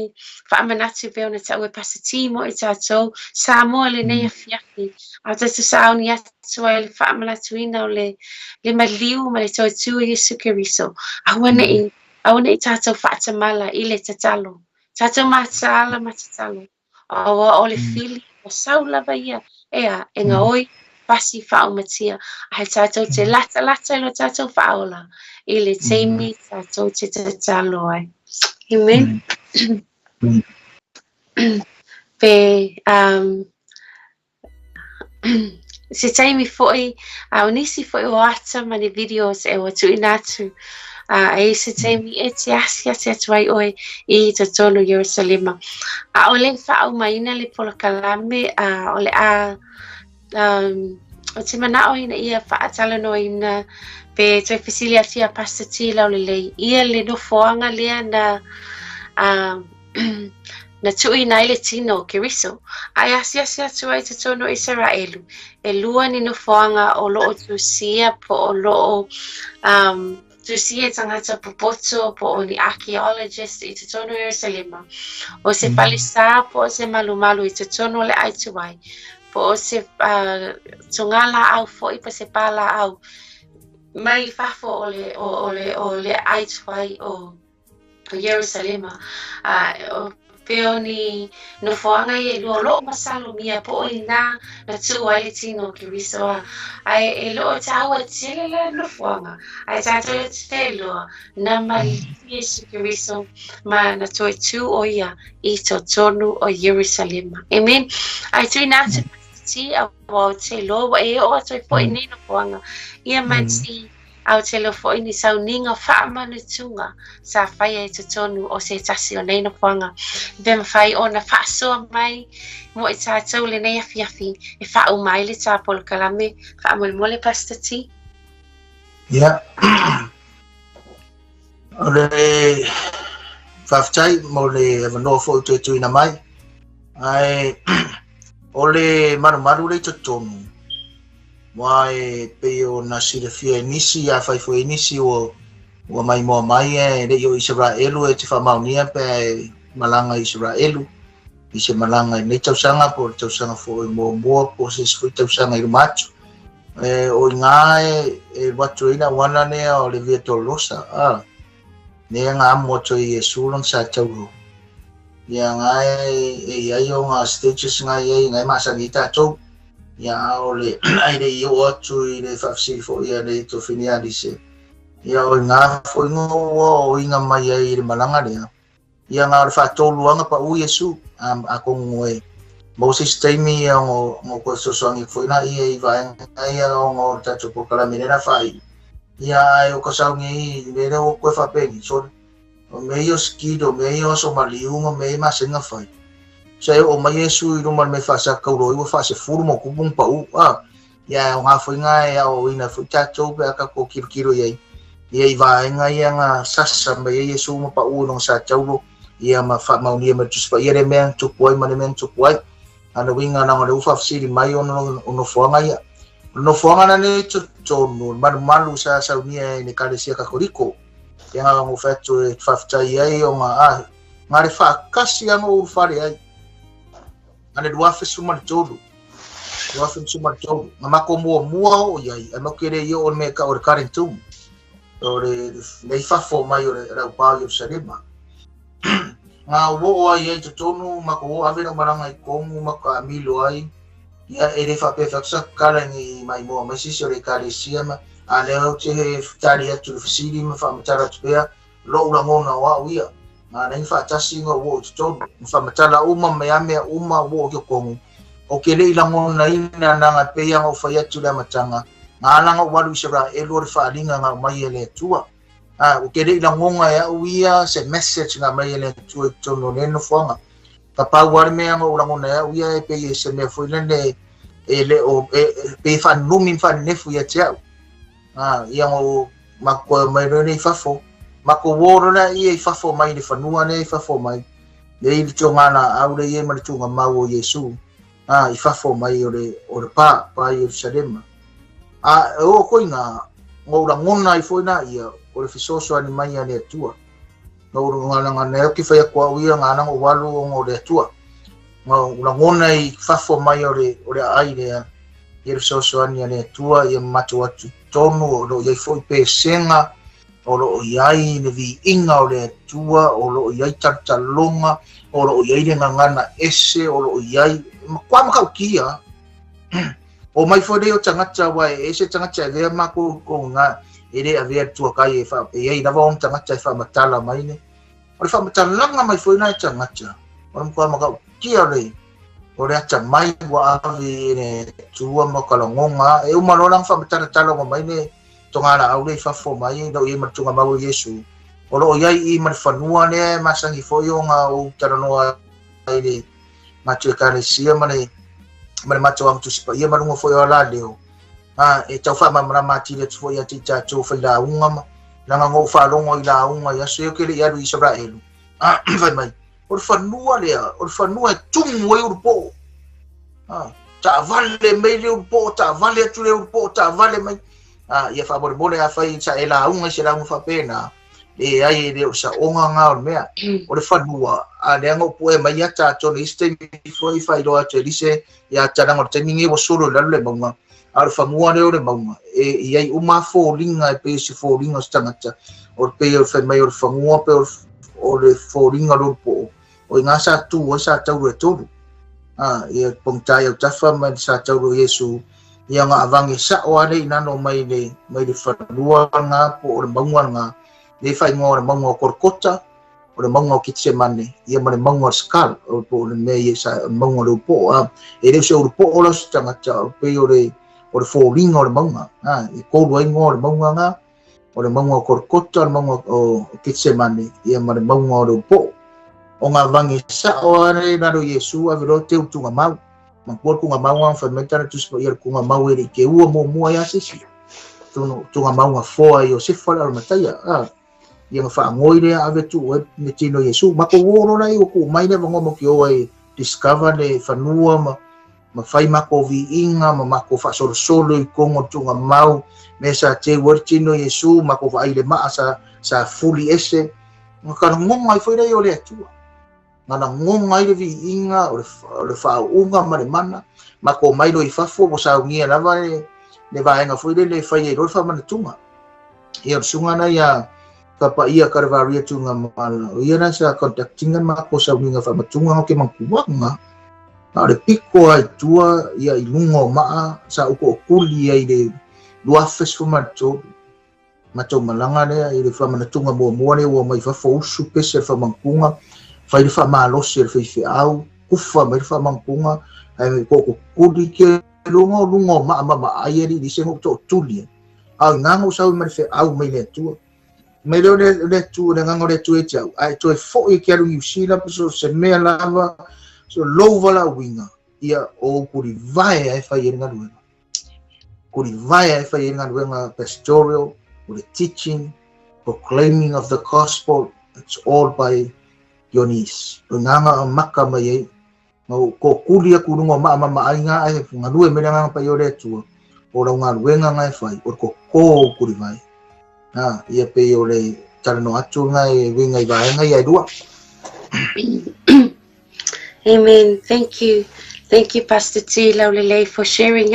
faamanatu pei ona taua e Pastor T mo i tatou Samoa lenei afiafi. A o tatou sauni atu ai le faamanatuina o le le maliu ma le toe tu o Iesu Keriso. Aua ne'i aua ne'i tatou faatamala i le tatalo. Tatou mataala ma tatalo. Aua o le fili ua sau lava ia, ea, e gaoi pasi faaumatia, ae tatou te latalata i lo tatou faaola i le taimi tatou te tatalo ai. Amen. Pe um, se taimi foi, a o nisi foi o ata ma ni videos e ua tuuina atu, a e se taimi e te asiasi atu ai ʻoe i totonu o Ierusalema. ʻAʻole faaumaina le polokalame, a o le a um, ou te manaʻo ina ia faatalanoaina pe toe fesili atu iā Pastor T Laulelei ia le nofoaga lea na um, na tuuina ai le tino o Keriso, a e asiasi atu ai i totonu o Isaraelu, ʻelua ni nofoaga o lo o tusia po o lo o um, tusia e tagata popoto po o ni archaeologist i totonu o Ierusalema. O se falesa po o se malumalu i totonu o le ʻai tuai, po o se uh, togalaau foi po o se pālāʻau mai fafo o le, o, o le, o le ʻai tuai o o Ierusalema, a o pei o ni nofoaga ia ʻelua o lo o masalomia po o inā na tuu ai le tino o Keriso a ae e le o tāua tele la nofoaga ae tātou te iloa na maliu Iesu Keriso ma na toe tū ʻo ia i totonu o Ierusalema. Amen. Ae tuuina atu T aua ou te iloa ua e oo atu ai foi i nei nofoaga ia ma ti A ou te iloa foi ni sauniga faamanutuga sa faia i totonu o se tasi o nei nofoaga, pe mafai ona faasoa mai mo i tatou lenei afiafi e faauma ai le tā polokalame. Faamolemole Pastor T. Ia, o le faafetai mo le avanoa foi toe tuuina mai. Ae o le malumalu le i totonu, Aua e pei ona silafia e nisi, afai foi e nisi ua ua maimoa mai e le i o Isaraelu e te faamaonia pe e malaga i Isaraelu i se malaga i nei tausaga po o le tausaga foi muamua po o se isi foi tausaga i luma atu. E, o i ngā e, e alu atu ai le auala lea o le Via Dolorosa, a, lea nga amo atu ai Iesu lona sa taulo. Ia nga e, e i ai o ngā stages nga i ai, nga e masani ai tātou. Ia a o le ai le i oo atu i le faafesili foi a le Tofini Alise. Ia o i ngā foi ua o inga mai ai i le malaga lea. Ia ngā o le faatoluaga paʻu Iesu a atonu e maua se isi taimi ia ona ona koe fesoasoani foi laia i vaega ia ona o le tatou polokalame lea o le a faaiu. Ia ae o ka sauni ai i le mea lea ua koe faapeni sole. O mea ia o skido, o mea ia o aso maliu ma mea ia masani ona fai. Sa e oo mai Iesu i luma o le mea faasakaulo ai ua faasefulu ma ona tupu ona pau. A, ia e aoga foi na e aoaoina ai foi tatou pe a tatou tilotilo i ai. Ia i vaega ia na sasa mai ai Iesu ma pau i lona sataulo, ia ma faamaonia mai le Tusi Paia le mea na tupu ai ma le mea na tupu ai. A o le uiga leaga o lea ua faafesili mai ona o nofoaga ia. O le nofoaga la lea i totonu, le malumalu sa saunia e le Ekalesia Katoliko. Ia na ona ou fai atu e faafetai ai ona a, na le faatasi lava na ou ulufale ai. Na le 2013. 2013. Na matou muamua oo i ai, ae matou te le i oo i le mea e tau o le Garden Tomb. O le mea i fafo mai o le raupā o Ierusalema. Na ou oo ai i totonu, matou oo ave lau malaga i Komu, matou taamilo ai. Ia, e le faapea fai atu sa tatala ni maimoa mai se isi o le Ekalesia ma, a lea ou te tali atu i le fesili ma faamatala atu pea lou lagona o au ia. Na ala ai na faatasi na ou oo i totonu, na faamatala uma mai a mea uma ua oo i totonu. Ou te le i lagonaina leaga e pei lava ona ou fai atu i le amataga, na ala ona ou alu i Isaraelu o le faaaliga na aumai e le Atua. A, ou te le i lagona e au ia se message na aumai e le Atua i totonu o lea nofoaga. Ka pau lava le mea na ou lagona e au ia e pei e se mea foi lele e le o e, e pei e faanumi ma faanenefu ia te au. A, ia na ou matou toe omai loa lea i fafo, matou o loa lea ia i fafo mai i le fanua lea i fafo mai, lea i le togalaau lea i ai ma le tuugamau o Iesu, a, i fafo mai o le, o le pa, pa i Ierusalema. A, e oo koe i ngā, na ou lagona ai foi la ia, o le fesoasoani mai a le Atua. Na ou na ke fai atu au ia ngana o walu o ngo le Atua. Ma o lagona i fafo mai o le aai lea, ia le fesoasoani a le Atua ia matou atu tonu o lo o iai foi pesega, o lo o iai le viiga o le Atua, o lo o iai talotaloga, o lo o iai le gagana ese, o lo o iai matua matautia. O mai foi lea o tagata ua e ese tagata e avea makou kou iga e le avea le tuakai e fa e iai lava ona tagata e faamatala mai le o le faamatalaga mai foi na e tagata o le matua matautia le o le atamai ua ave i le Atua ma ka lagoga e uma loa lana faamatalatala mai le togalaau le i fafo mai lo iai ma le tugamau o Iesu o lo o iai i ma le fanua lea e masani foi ona ou talanoa ai le matou ekalesia ma le matou agatusi paia ma luga foi o ala leo. E tau faamalamalama atili atu foi ia te i tatou failauga ma laga na ou faalogo i lauga i aso ia ou te le i alu i Isaraelu. Fai mai, o le fanua lea, o le fanua e tumu ai ulupoo. Taavale mai le ulupoo, taavale atu le ulupoo, taavale mai. Ia faamolemole afai sa e lauga i se lauga faapena, leai e le o le saoga nga o le mea. O le fanua, a lea na ou pue mai ia tatou nei isi taimi foi faailoa atu e Lise ia talaga o le taimi nei ua solo i lalo le mauga. A o le fanua lea o le mauga, e iai uma foliga e pei o se foliga o se tagata. O le pei o le fai mai o le fanua pe o le foliga o le ulupoo. O i ngā sa tu ai sa tauro e tolu. Ia pongtai au tafa ma sa tauro Iesu. Ia ngā avangi sao ale i nano mai le fanua ngā po o le mauga ngā. Le whaingoa o le mauga o Korokota, o le mauga o Kitsemane, ia ma le mauga o Skal, o le mea ia sa o le mauga o le upoo. E leo se ulupoo la o se tagata, o pei o le foliga o le mauga. E kolu ai ngoa o le mauga ngā, o le mauga o Korokota, o le mauga o Kitsemane, ia ma le mauga o le upoo. O ngā vangi sao ale lalo Iesu ave loa te utunga mau. Manatua le tuga mau ngā whai mai tana tusi pa ia le tuga mau e le i ke ua mua ia sisi. Tuga mau ngā foa i o sefa le Arimatea. Ia nga whaangoi lea ave tu e me tino Iesu. Ma ko woro lai o ku mai le vango mo ki o e discover le fanua ma whai mako viinga, ma mako whaasolosolo i kongo tunga mau. Me sa te ua tino Iesu, ma ko waile maa sa fuli ese. Nga kana ngonga i whai rei o le Atua. Ngana ngonga i le viinga, o le whaunga ma le mana. Ma ko mailo i fafo, mo sa ungia lava le vaenga foi le le whai e roi whamanatunga. Ia o le sunga na ia kapa ia karavaria tunga mala. O ia na sa contactinga ma ko sa unga whamatunga o ke mangkuanga. Na o le piko ai tua ia i lunga o maa sa uko o kuli ai le luafes whamatoru. Matou malanga lea i le whamanatunga mua mua lea ua mai fafo usu pese le whamangkunga. Whai le whamalosi le whaiwheau, kufa mai le whamangkunga. Ai ko ko kuli ke lunga o lunga o maa mama ai e li se ngo to tuli. Au ngango sau mai le wheau mai le atua. Mai leo le atua, le ngango le atua e te au. Ai toe foi ke alu New Zealand, so se mea lava, so louva la uinga. Ia o kuri vae ai whai e ngaluenga. Kuri vae ai whai e ngaluenga pastoral, o le teaching, proclaiming of the gospel, it's all by your knees. O nganga o maka mai e, ngau ko kuli aku runga maa mama ai ngā ai, ngalue me nganga pa i o le atua. O lau ngaluenga ngai whai, o ko kō kuri vai. Ia pe o le talanoa atu ngai winga i vaenga ia e lua. Amen. Thank you. Thank you, Pastor T. Laulelei, for sharing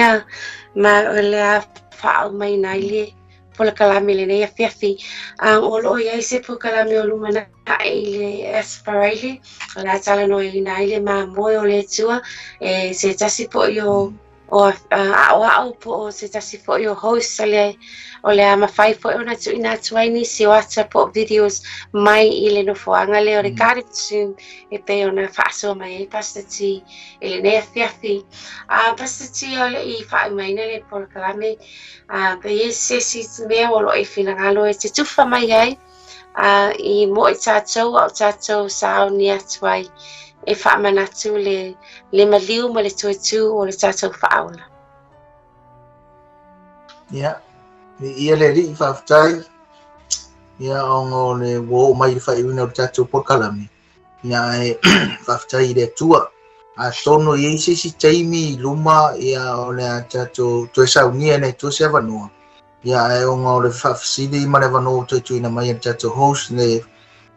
ma o le a whaau mai nai le polokalame le nei afiafi. O loo iai se polokalame o lumana i le Asfaraile, o le a talanoa i nai le mamoe o le Atua, e se tasi po i o ao ao po o se tasi fo i o host o le a mawhai fo i ona tuina atu ai nisi o ata po videos mai i le nofoanga le o le Cardiff Zoom e pe ona whaasoa mai ai Pastor T i le nei afiafi. Pastor T o le i whaaumaina le polokalame pe i se si mea o lo e whinangalo e te tuwha mai ai i mo i tātou au tātou sao ni atu ai e whaamanatu le maliu ma le tuetu o le tātou whaaola. Ia, ia le rii whaaftai, ia ongo le wō mai le whaiuna o le tātou polokalame. Ia e whaaftai i le atua. A tono i eisi si taimi i luma ia o le a tātou toe saunia nei tua se avanoa. Ia, ae ona o le faafesili ma le avanoa ua toe tuuina mai e le tatou host, le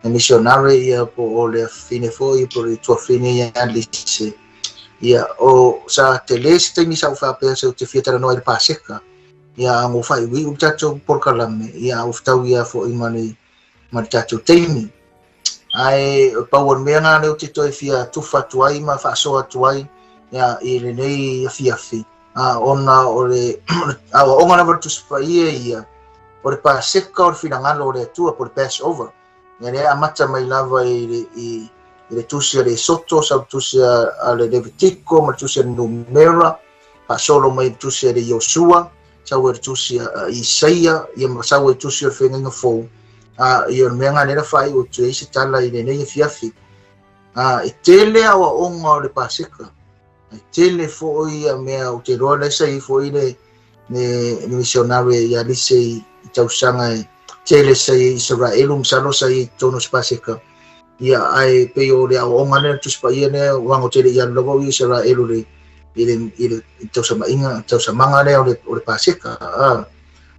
missionary ia po o le afafine foi po o le tuafine ia Lise. Ia, o sa tele se taimi sa ou faapea se ou te fia talanoa i le Paseka. Ia, a ua faaiuiu le tatou polokalame, ia, ua fetaui ia foi ma le tatou taimi. Ae pau o le mea lena lea ou te toe fia tufa atu ai ma faasoa atu ai ia, i lenei afiafi, ona o le aoaoga lava o le Tusi Paia ia, o le Paseka o le finagalo o le Atua, po o le Passover. Ia lea amata mai lava i le tusi a le Esoto, sau le tusi a le Levitiko, ma le tusi a le Numera, faasolo mai le tusi a le Iosua, sau le tusi a Isaia, ia ma sau le tusi o le Feagaiga Fou. Ia o le mea lena lea na faaiu atu ai se tala i lenei afiafi. E tele aoaoga o le Paseka. E tele foi ia mea ou te iloa lea sa i ai foi le missionary ia Lise i tausaga e tele sa i ai i Isaraelu, masalo sa i ai i totonu o se Paseka. Ia, ae pei o le aoaoga lea, le Tusi Paia lea, ua ago tele i alu lava o Isaraelu i le tausamaga lea o le Paseka.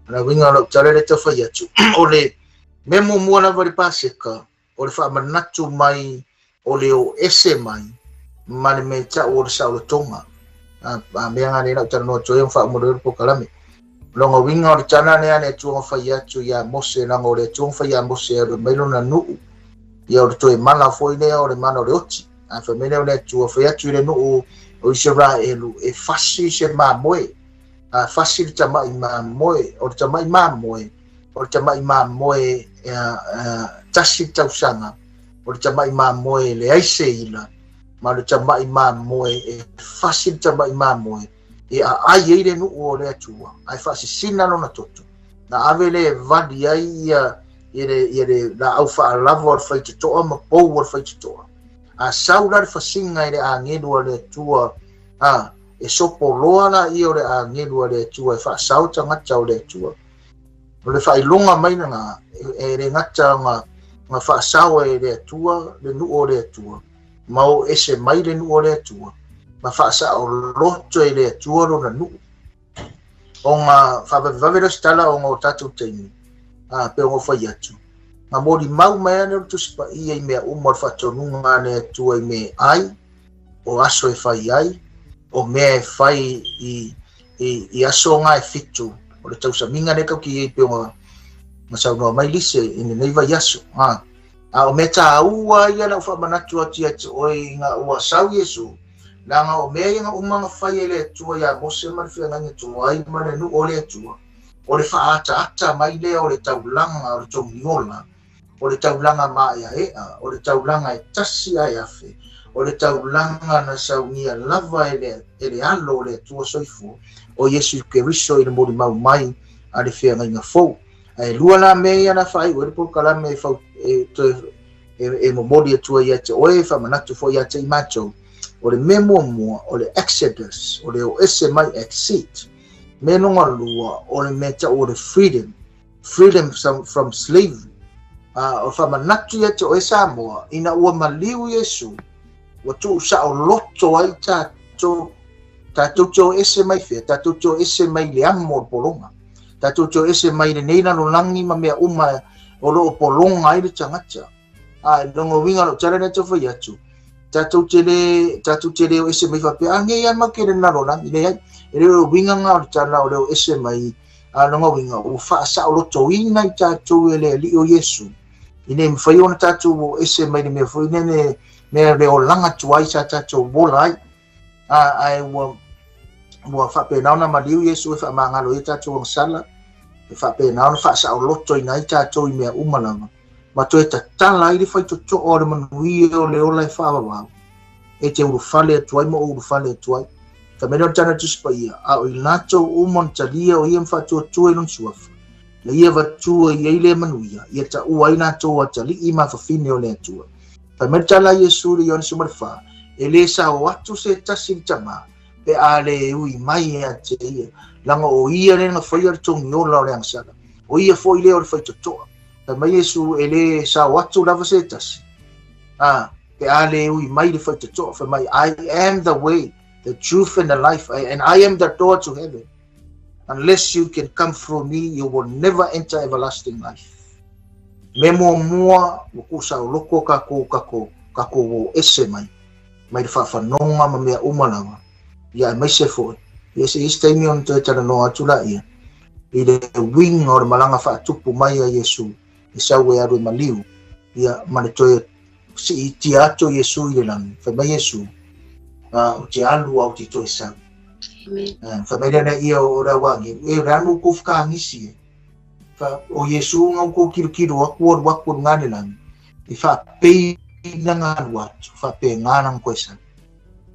O le uiga o lau tala lea tau fai atu, o le mea muamua lava i le Paseka, o le faamanatu mai o le o ese mai ma le mea tau o le saolotoga. A mea nga lea lau talanoa atu ai o faauma le polokalame. Longa uiga o le tala lea le Atua fai atu ia Mose, langa o le Atua fai ia Mose alu mai lona nuu. Ia o le toe mala foi lea o le mala o le oti. A fai mai lea o le Atua fai atu i le nuu o Isaraelu e fasi se mamoe. A fasi le tamai mamoe, o le tamai mamoe, o le tamai mamoe tasi le tausaga, o le tamai mamoe le ai se ila, ma le tamai mamoe e fasi le tamai mamoe e aai ai le nuu o le Atua, ae faasisina lona toto. Na ave le vali ai ia le laau faalava o le faitotoa ma pou o le faitotoa. A sau la le fasiga i le agelu a le Atua, e sopoloa la ia o le agelu a le Atua e faasao tagata o le Atua. O le faailoga mai lena, e le gata nga faasao e le Atua, le nuu o le Atua, ma o ese mai le nuu o le Atua, ma faasao loto e le Atua lona nuu. O ngā whaavavave le tala o ngā tātou taimi, pe o ngā whai atu. Ngā mori mau mai ane o le Tusi Paia i mea uma o le whaatonunga a le Atua i mea ai, o aso e whai ai, o mea e whai i aso ngā e fitu, o le tausaminga ne kau ki ei pe o ngā saunoa mai Lise i nei vai aso. A o mea tāua ia lau whaamanatu atu ia te oe i ngā ua sau Iesu, nā ngā o mea ia ngā umanga whai e le Atua ia Mose ma le whianganga tuai ma le nuu o le Atua, o le whaata ata mai lea o le taulanga o le tongiola, o le taulanga maea ea, o le taulanga e tasi ai afe, o le taulanga na saungia lava e le alo o le Atua soifua, o Iesu Keriso i le mori mau mai a le whianganga fou. Ae lua la mea ia na whai, o le polokalame e momoli atua ia te oe, whamanatu fo ia te i mātou. O le mea muamua, o le Exodus, o le o ese mai exit. Me longa lua, o le mea tau o le freedom, freedom from slavery. O whamanatu ia te oe Samoa, ina ua maliu Iesu, ua tuu sao loto ai tātou te o ese mai whea, tātou te o ese mai le amo o le polonga. Tātou te o ese mai le neina lo langi ma mea uma o lo o polonga ai le tangata. Longo winga lo tala na te whai atu. Tātou te le o ese mai whapea, a ngei ama ke le nalo langi le ai. E le o winga ngā o le tala o le o ese mai longo winga o whaasa o loto ina i tātou e le li o Iesu. I nei mwhai ona tātou o ese mai le mea fui nene mea le o langa tuai sa tātou wola ai. Ai ua whapena ona maliu Iesu e whaamangalo i tātou ang sala. E whapena ona whaasa o loto ina i tātou i mea umalama. Ma toe tatala i le whaitotoa o le manuia o le ola e whaawawau. E te urufale atu ai ma o urufale atu ai. Whamene o tana Tusi Paia, a o i lātou uma na talia o ia mwhātua e lon suafa. Le ia vatua i ei le manuia, ia ta ua i lātou a tali i mawhawhine o le atua. Whamene tala Iesu le Ioane 14, e le sao atu se tasi li tama, pe a le ui mai e a te ia. Langa o ia le nga whaia le tongiola o le angsala. O ia fo i leo le whaitotoa. Whamene Iesu e le sao atu lava se tasi. Pe a le ui mai le whaitotoa. Whamene, I am the way, the truth and the life, and I am the door to heaven. Unless you can come through me, you will never enter everlasting life. Me muamua, ua tuusaoloto tatou, tatou, tatou o ese mai, mai le faafanoga ma mea uma lava, ia aemaise foi, ia se isi taimi ona toe talanoa atu laia, i le uiga o le malaga faatupu mai a Iesu, e sau e alu e maliu, ia ma le toe siitia atu o Iesu i le lagi, fai mai Iesu, ou te alu ae ou te toe sau. Fai mai lea ia o le au agelu, e o le a le mea ua outou fetagisi ai? O Iesu na outou tilotilo atu alu atu i luga le lagi, e faapei lana alu atu, faapena lana toe sau.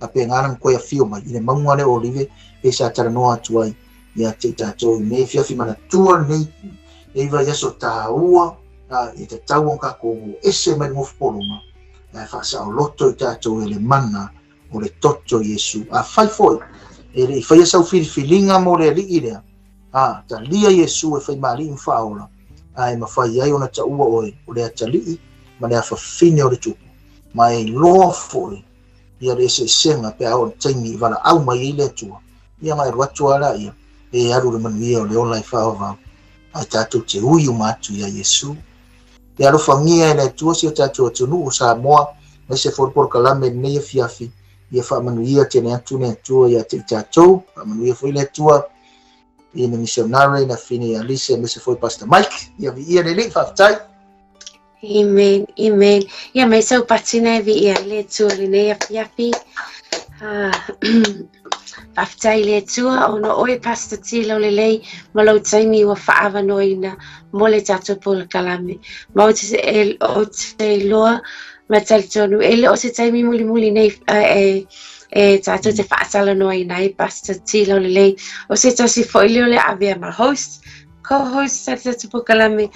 Faapena lana toe afio mai i le mauga lea o Olive e sa talanoa atu ai ia te i tatou i lenei afiafi manatua lenei nei vaiaso taua e tatau ona tatou ese mai le nofopologa ae faasaoloto i tatou e le mana o le toto o Iesu. Afai foi e le i faia sau filifiliga mo le Alii lea, a, talia Iesu e fai ma Alii ma Faaola, a e mafai ai ona taua oe o le atalii ma le afafine o le Tupu, ma e iloa foi ia le eseesega pe a oo i le taimi i valaau mai ai le Atua, ia ona e alu atu lava laia e alu i le manuia o le ola e faaauau, ae tatou te ui uma atu iā Iesu. Ia alofagia e le Atua si o tatou atunuu o Samoa, aemaise foi le polokalame i lenei afiafi, ia faamanuia tele atu le Atua ia te i tatou, faamanuia foi le Atua i le misionare, le afine ia Lise, aemaise foi Pastor Mike, ia viia le Alii, faafetai. Amen, amen. Ia mai sau patina e viia ai le Atua i lenei afiafi. Ah, faafetai i le Atua ona oe Pastor T Laulelei ma lou taimi ua faaavanoaina mo le tatou polokalame. Ma ou te, e, ou te iloa ma talitonu e le o se taimi mulimuli nei e, e tatou te faatalanoaina ai Pastor T Laulelei. O se tasi foi lea o le avea ma host co-host a le tatou polokalame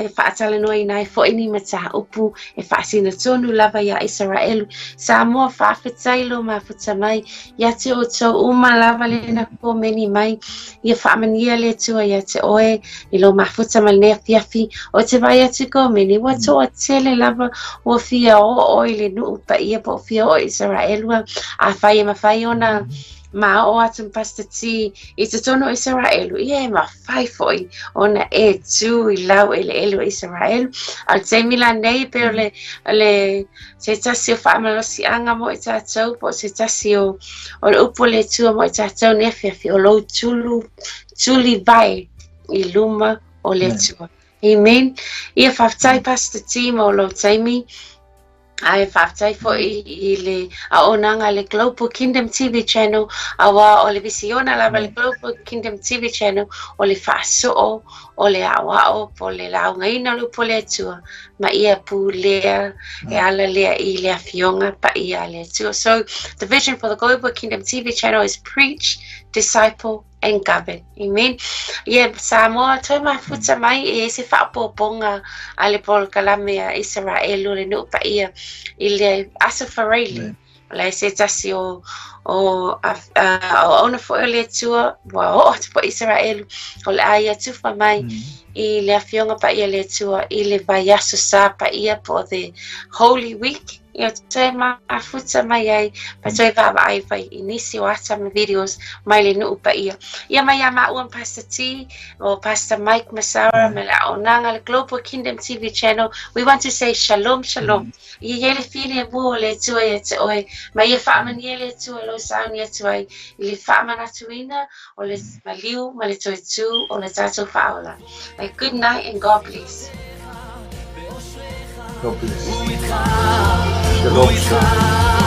e faatalanoaina ai foi ni mataupu e faasino tonu lava iā Isaraelu. Samoa, faafetai lo mafuta mai ia te outou uma lava le na komeni mai. Ia faamanuia le Atua ia te oe i lo mafuta ma lenei afiafi. Ou te vaai atu i komeni, ua toatele lava ua fia oo i le nuu paia po o fia oo i Isaraelu. Afai e mafai ona ma oo atu ma Pastor T i totonu o Isaraelu, ia e mafai foi ona e tū i lau eleele o Isaraelu. A o le taimi lanei, pei o le, le se tasi o faamalosiaga mo i tatou, po o se tasi o, o le upu o le Atua mo i tatou nei afiafi, o lou tulu, tuli vae i luma o le Atua. Amen. Ia faafetai Pastor T mo lou taimi. Ae faafetai foi i le auaunaga a le Global Kingdom TV Channel, auā o le visiona lava a le Global Kingdom TV Channel o le faasoo o le aoao po o le laugaina o le upu a le Atua ma ia pulea e ala lea i le Afioga Paia a le Atua. So the vision for the Global Kingdom TV Channel is preach, disciple, and govern. Amen. Ia, Samoa, toe mafuta mai e se faaopoopoga a le polokalame a Isaraelu le nuu paia i le Aso Faraile. O la e se tasi o o a auauna foi o le Atua ua oo atu foi Isaraelu o le a ia tufa mai i le Afioga Paia a le Atua i le vaiaso Sa Paia po o the Holy Week. Ia toe mafuta mai ai ma toe vaavaai fai i nisi o ata ma videos mai le nuu paia. Ia mai ia maua ma Pastor T o Pastor Mike Masara ma le auaunaga le Global Kingdom TV Channel. We want to say shalom shalom. Ia i ai le filemu o le Atua ia te oe ma ia faamanuia le Atua lou sauni atu ai i le faamanatuina o le maliu ma le toe tū o le tatou faaola. A good night and God bless. God bless. Shalom, shalom.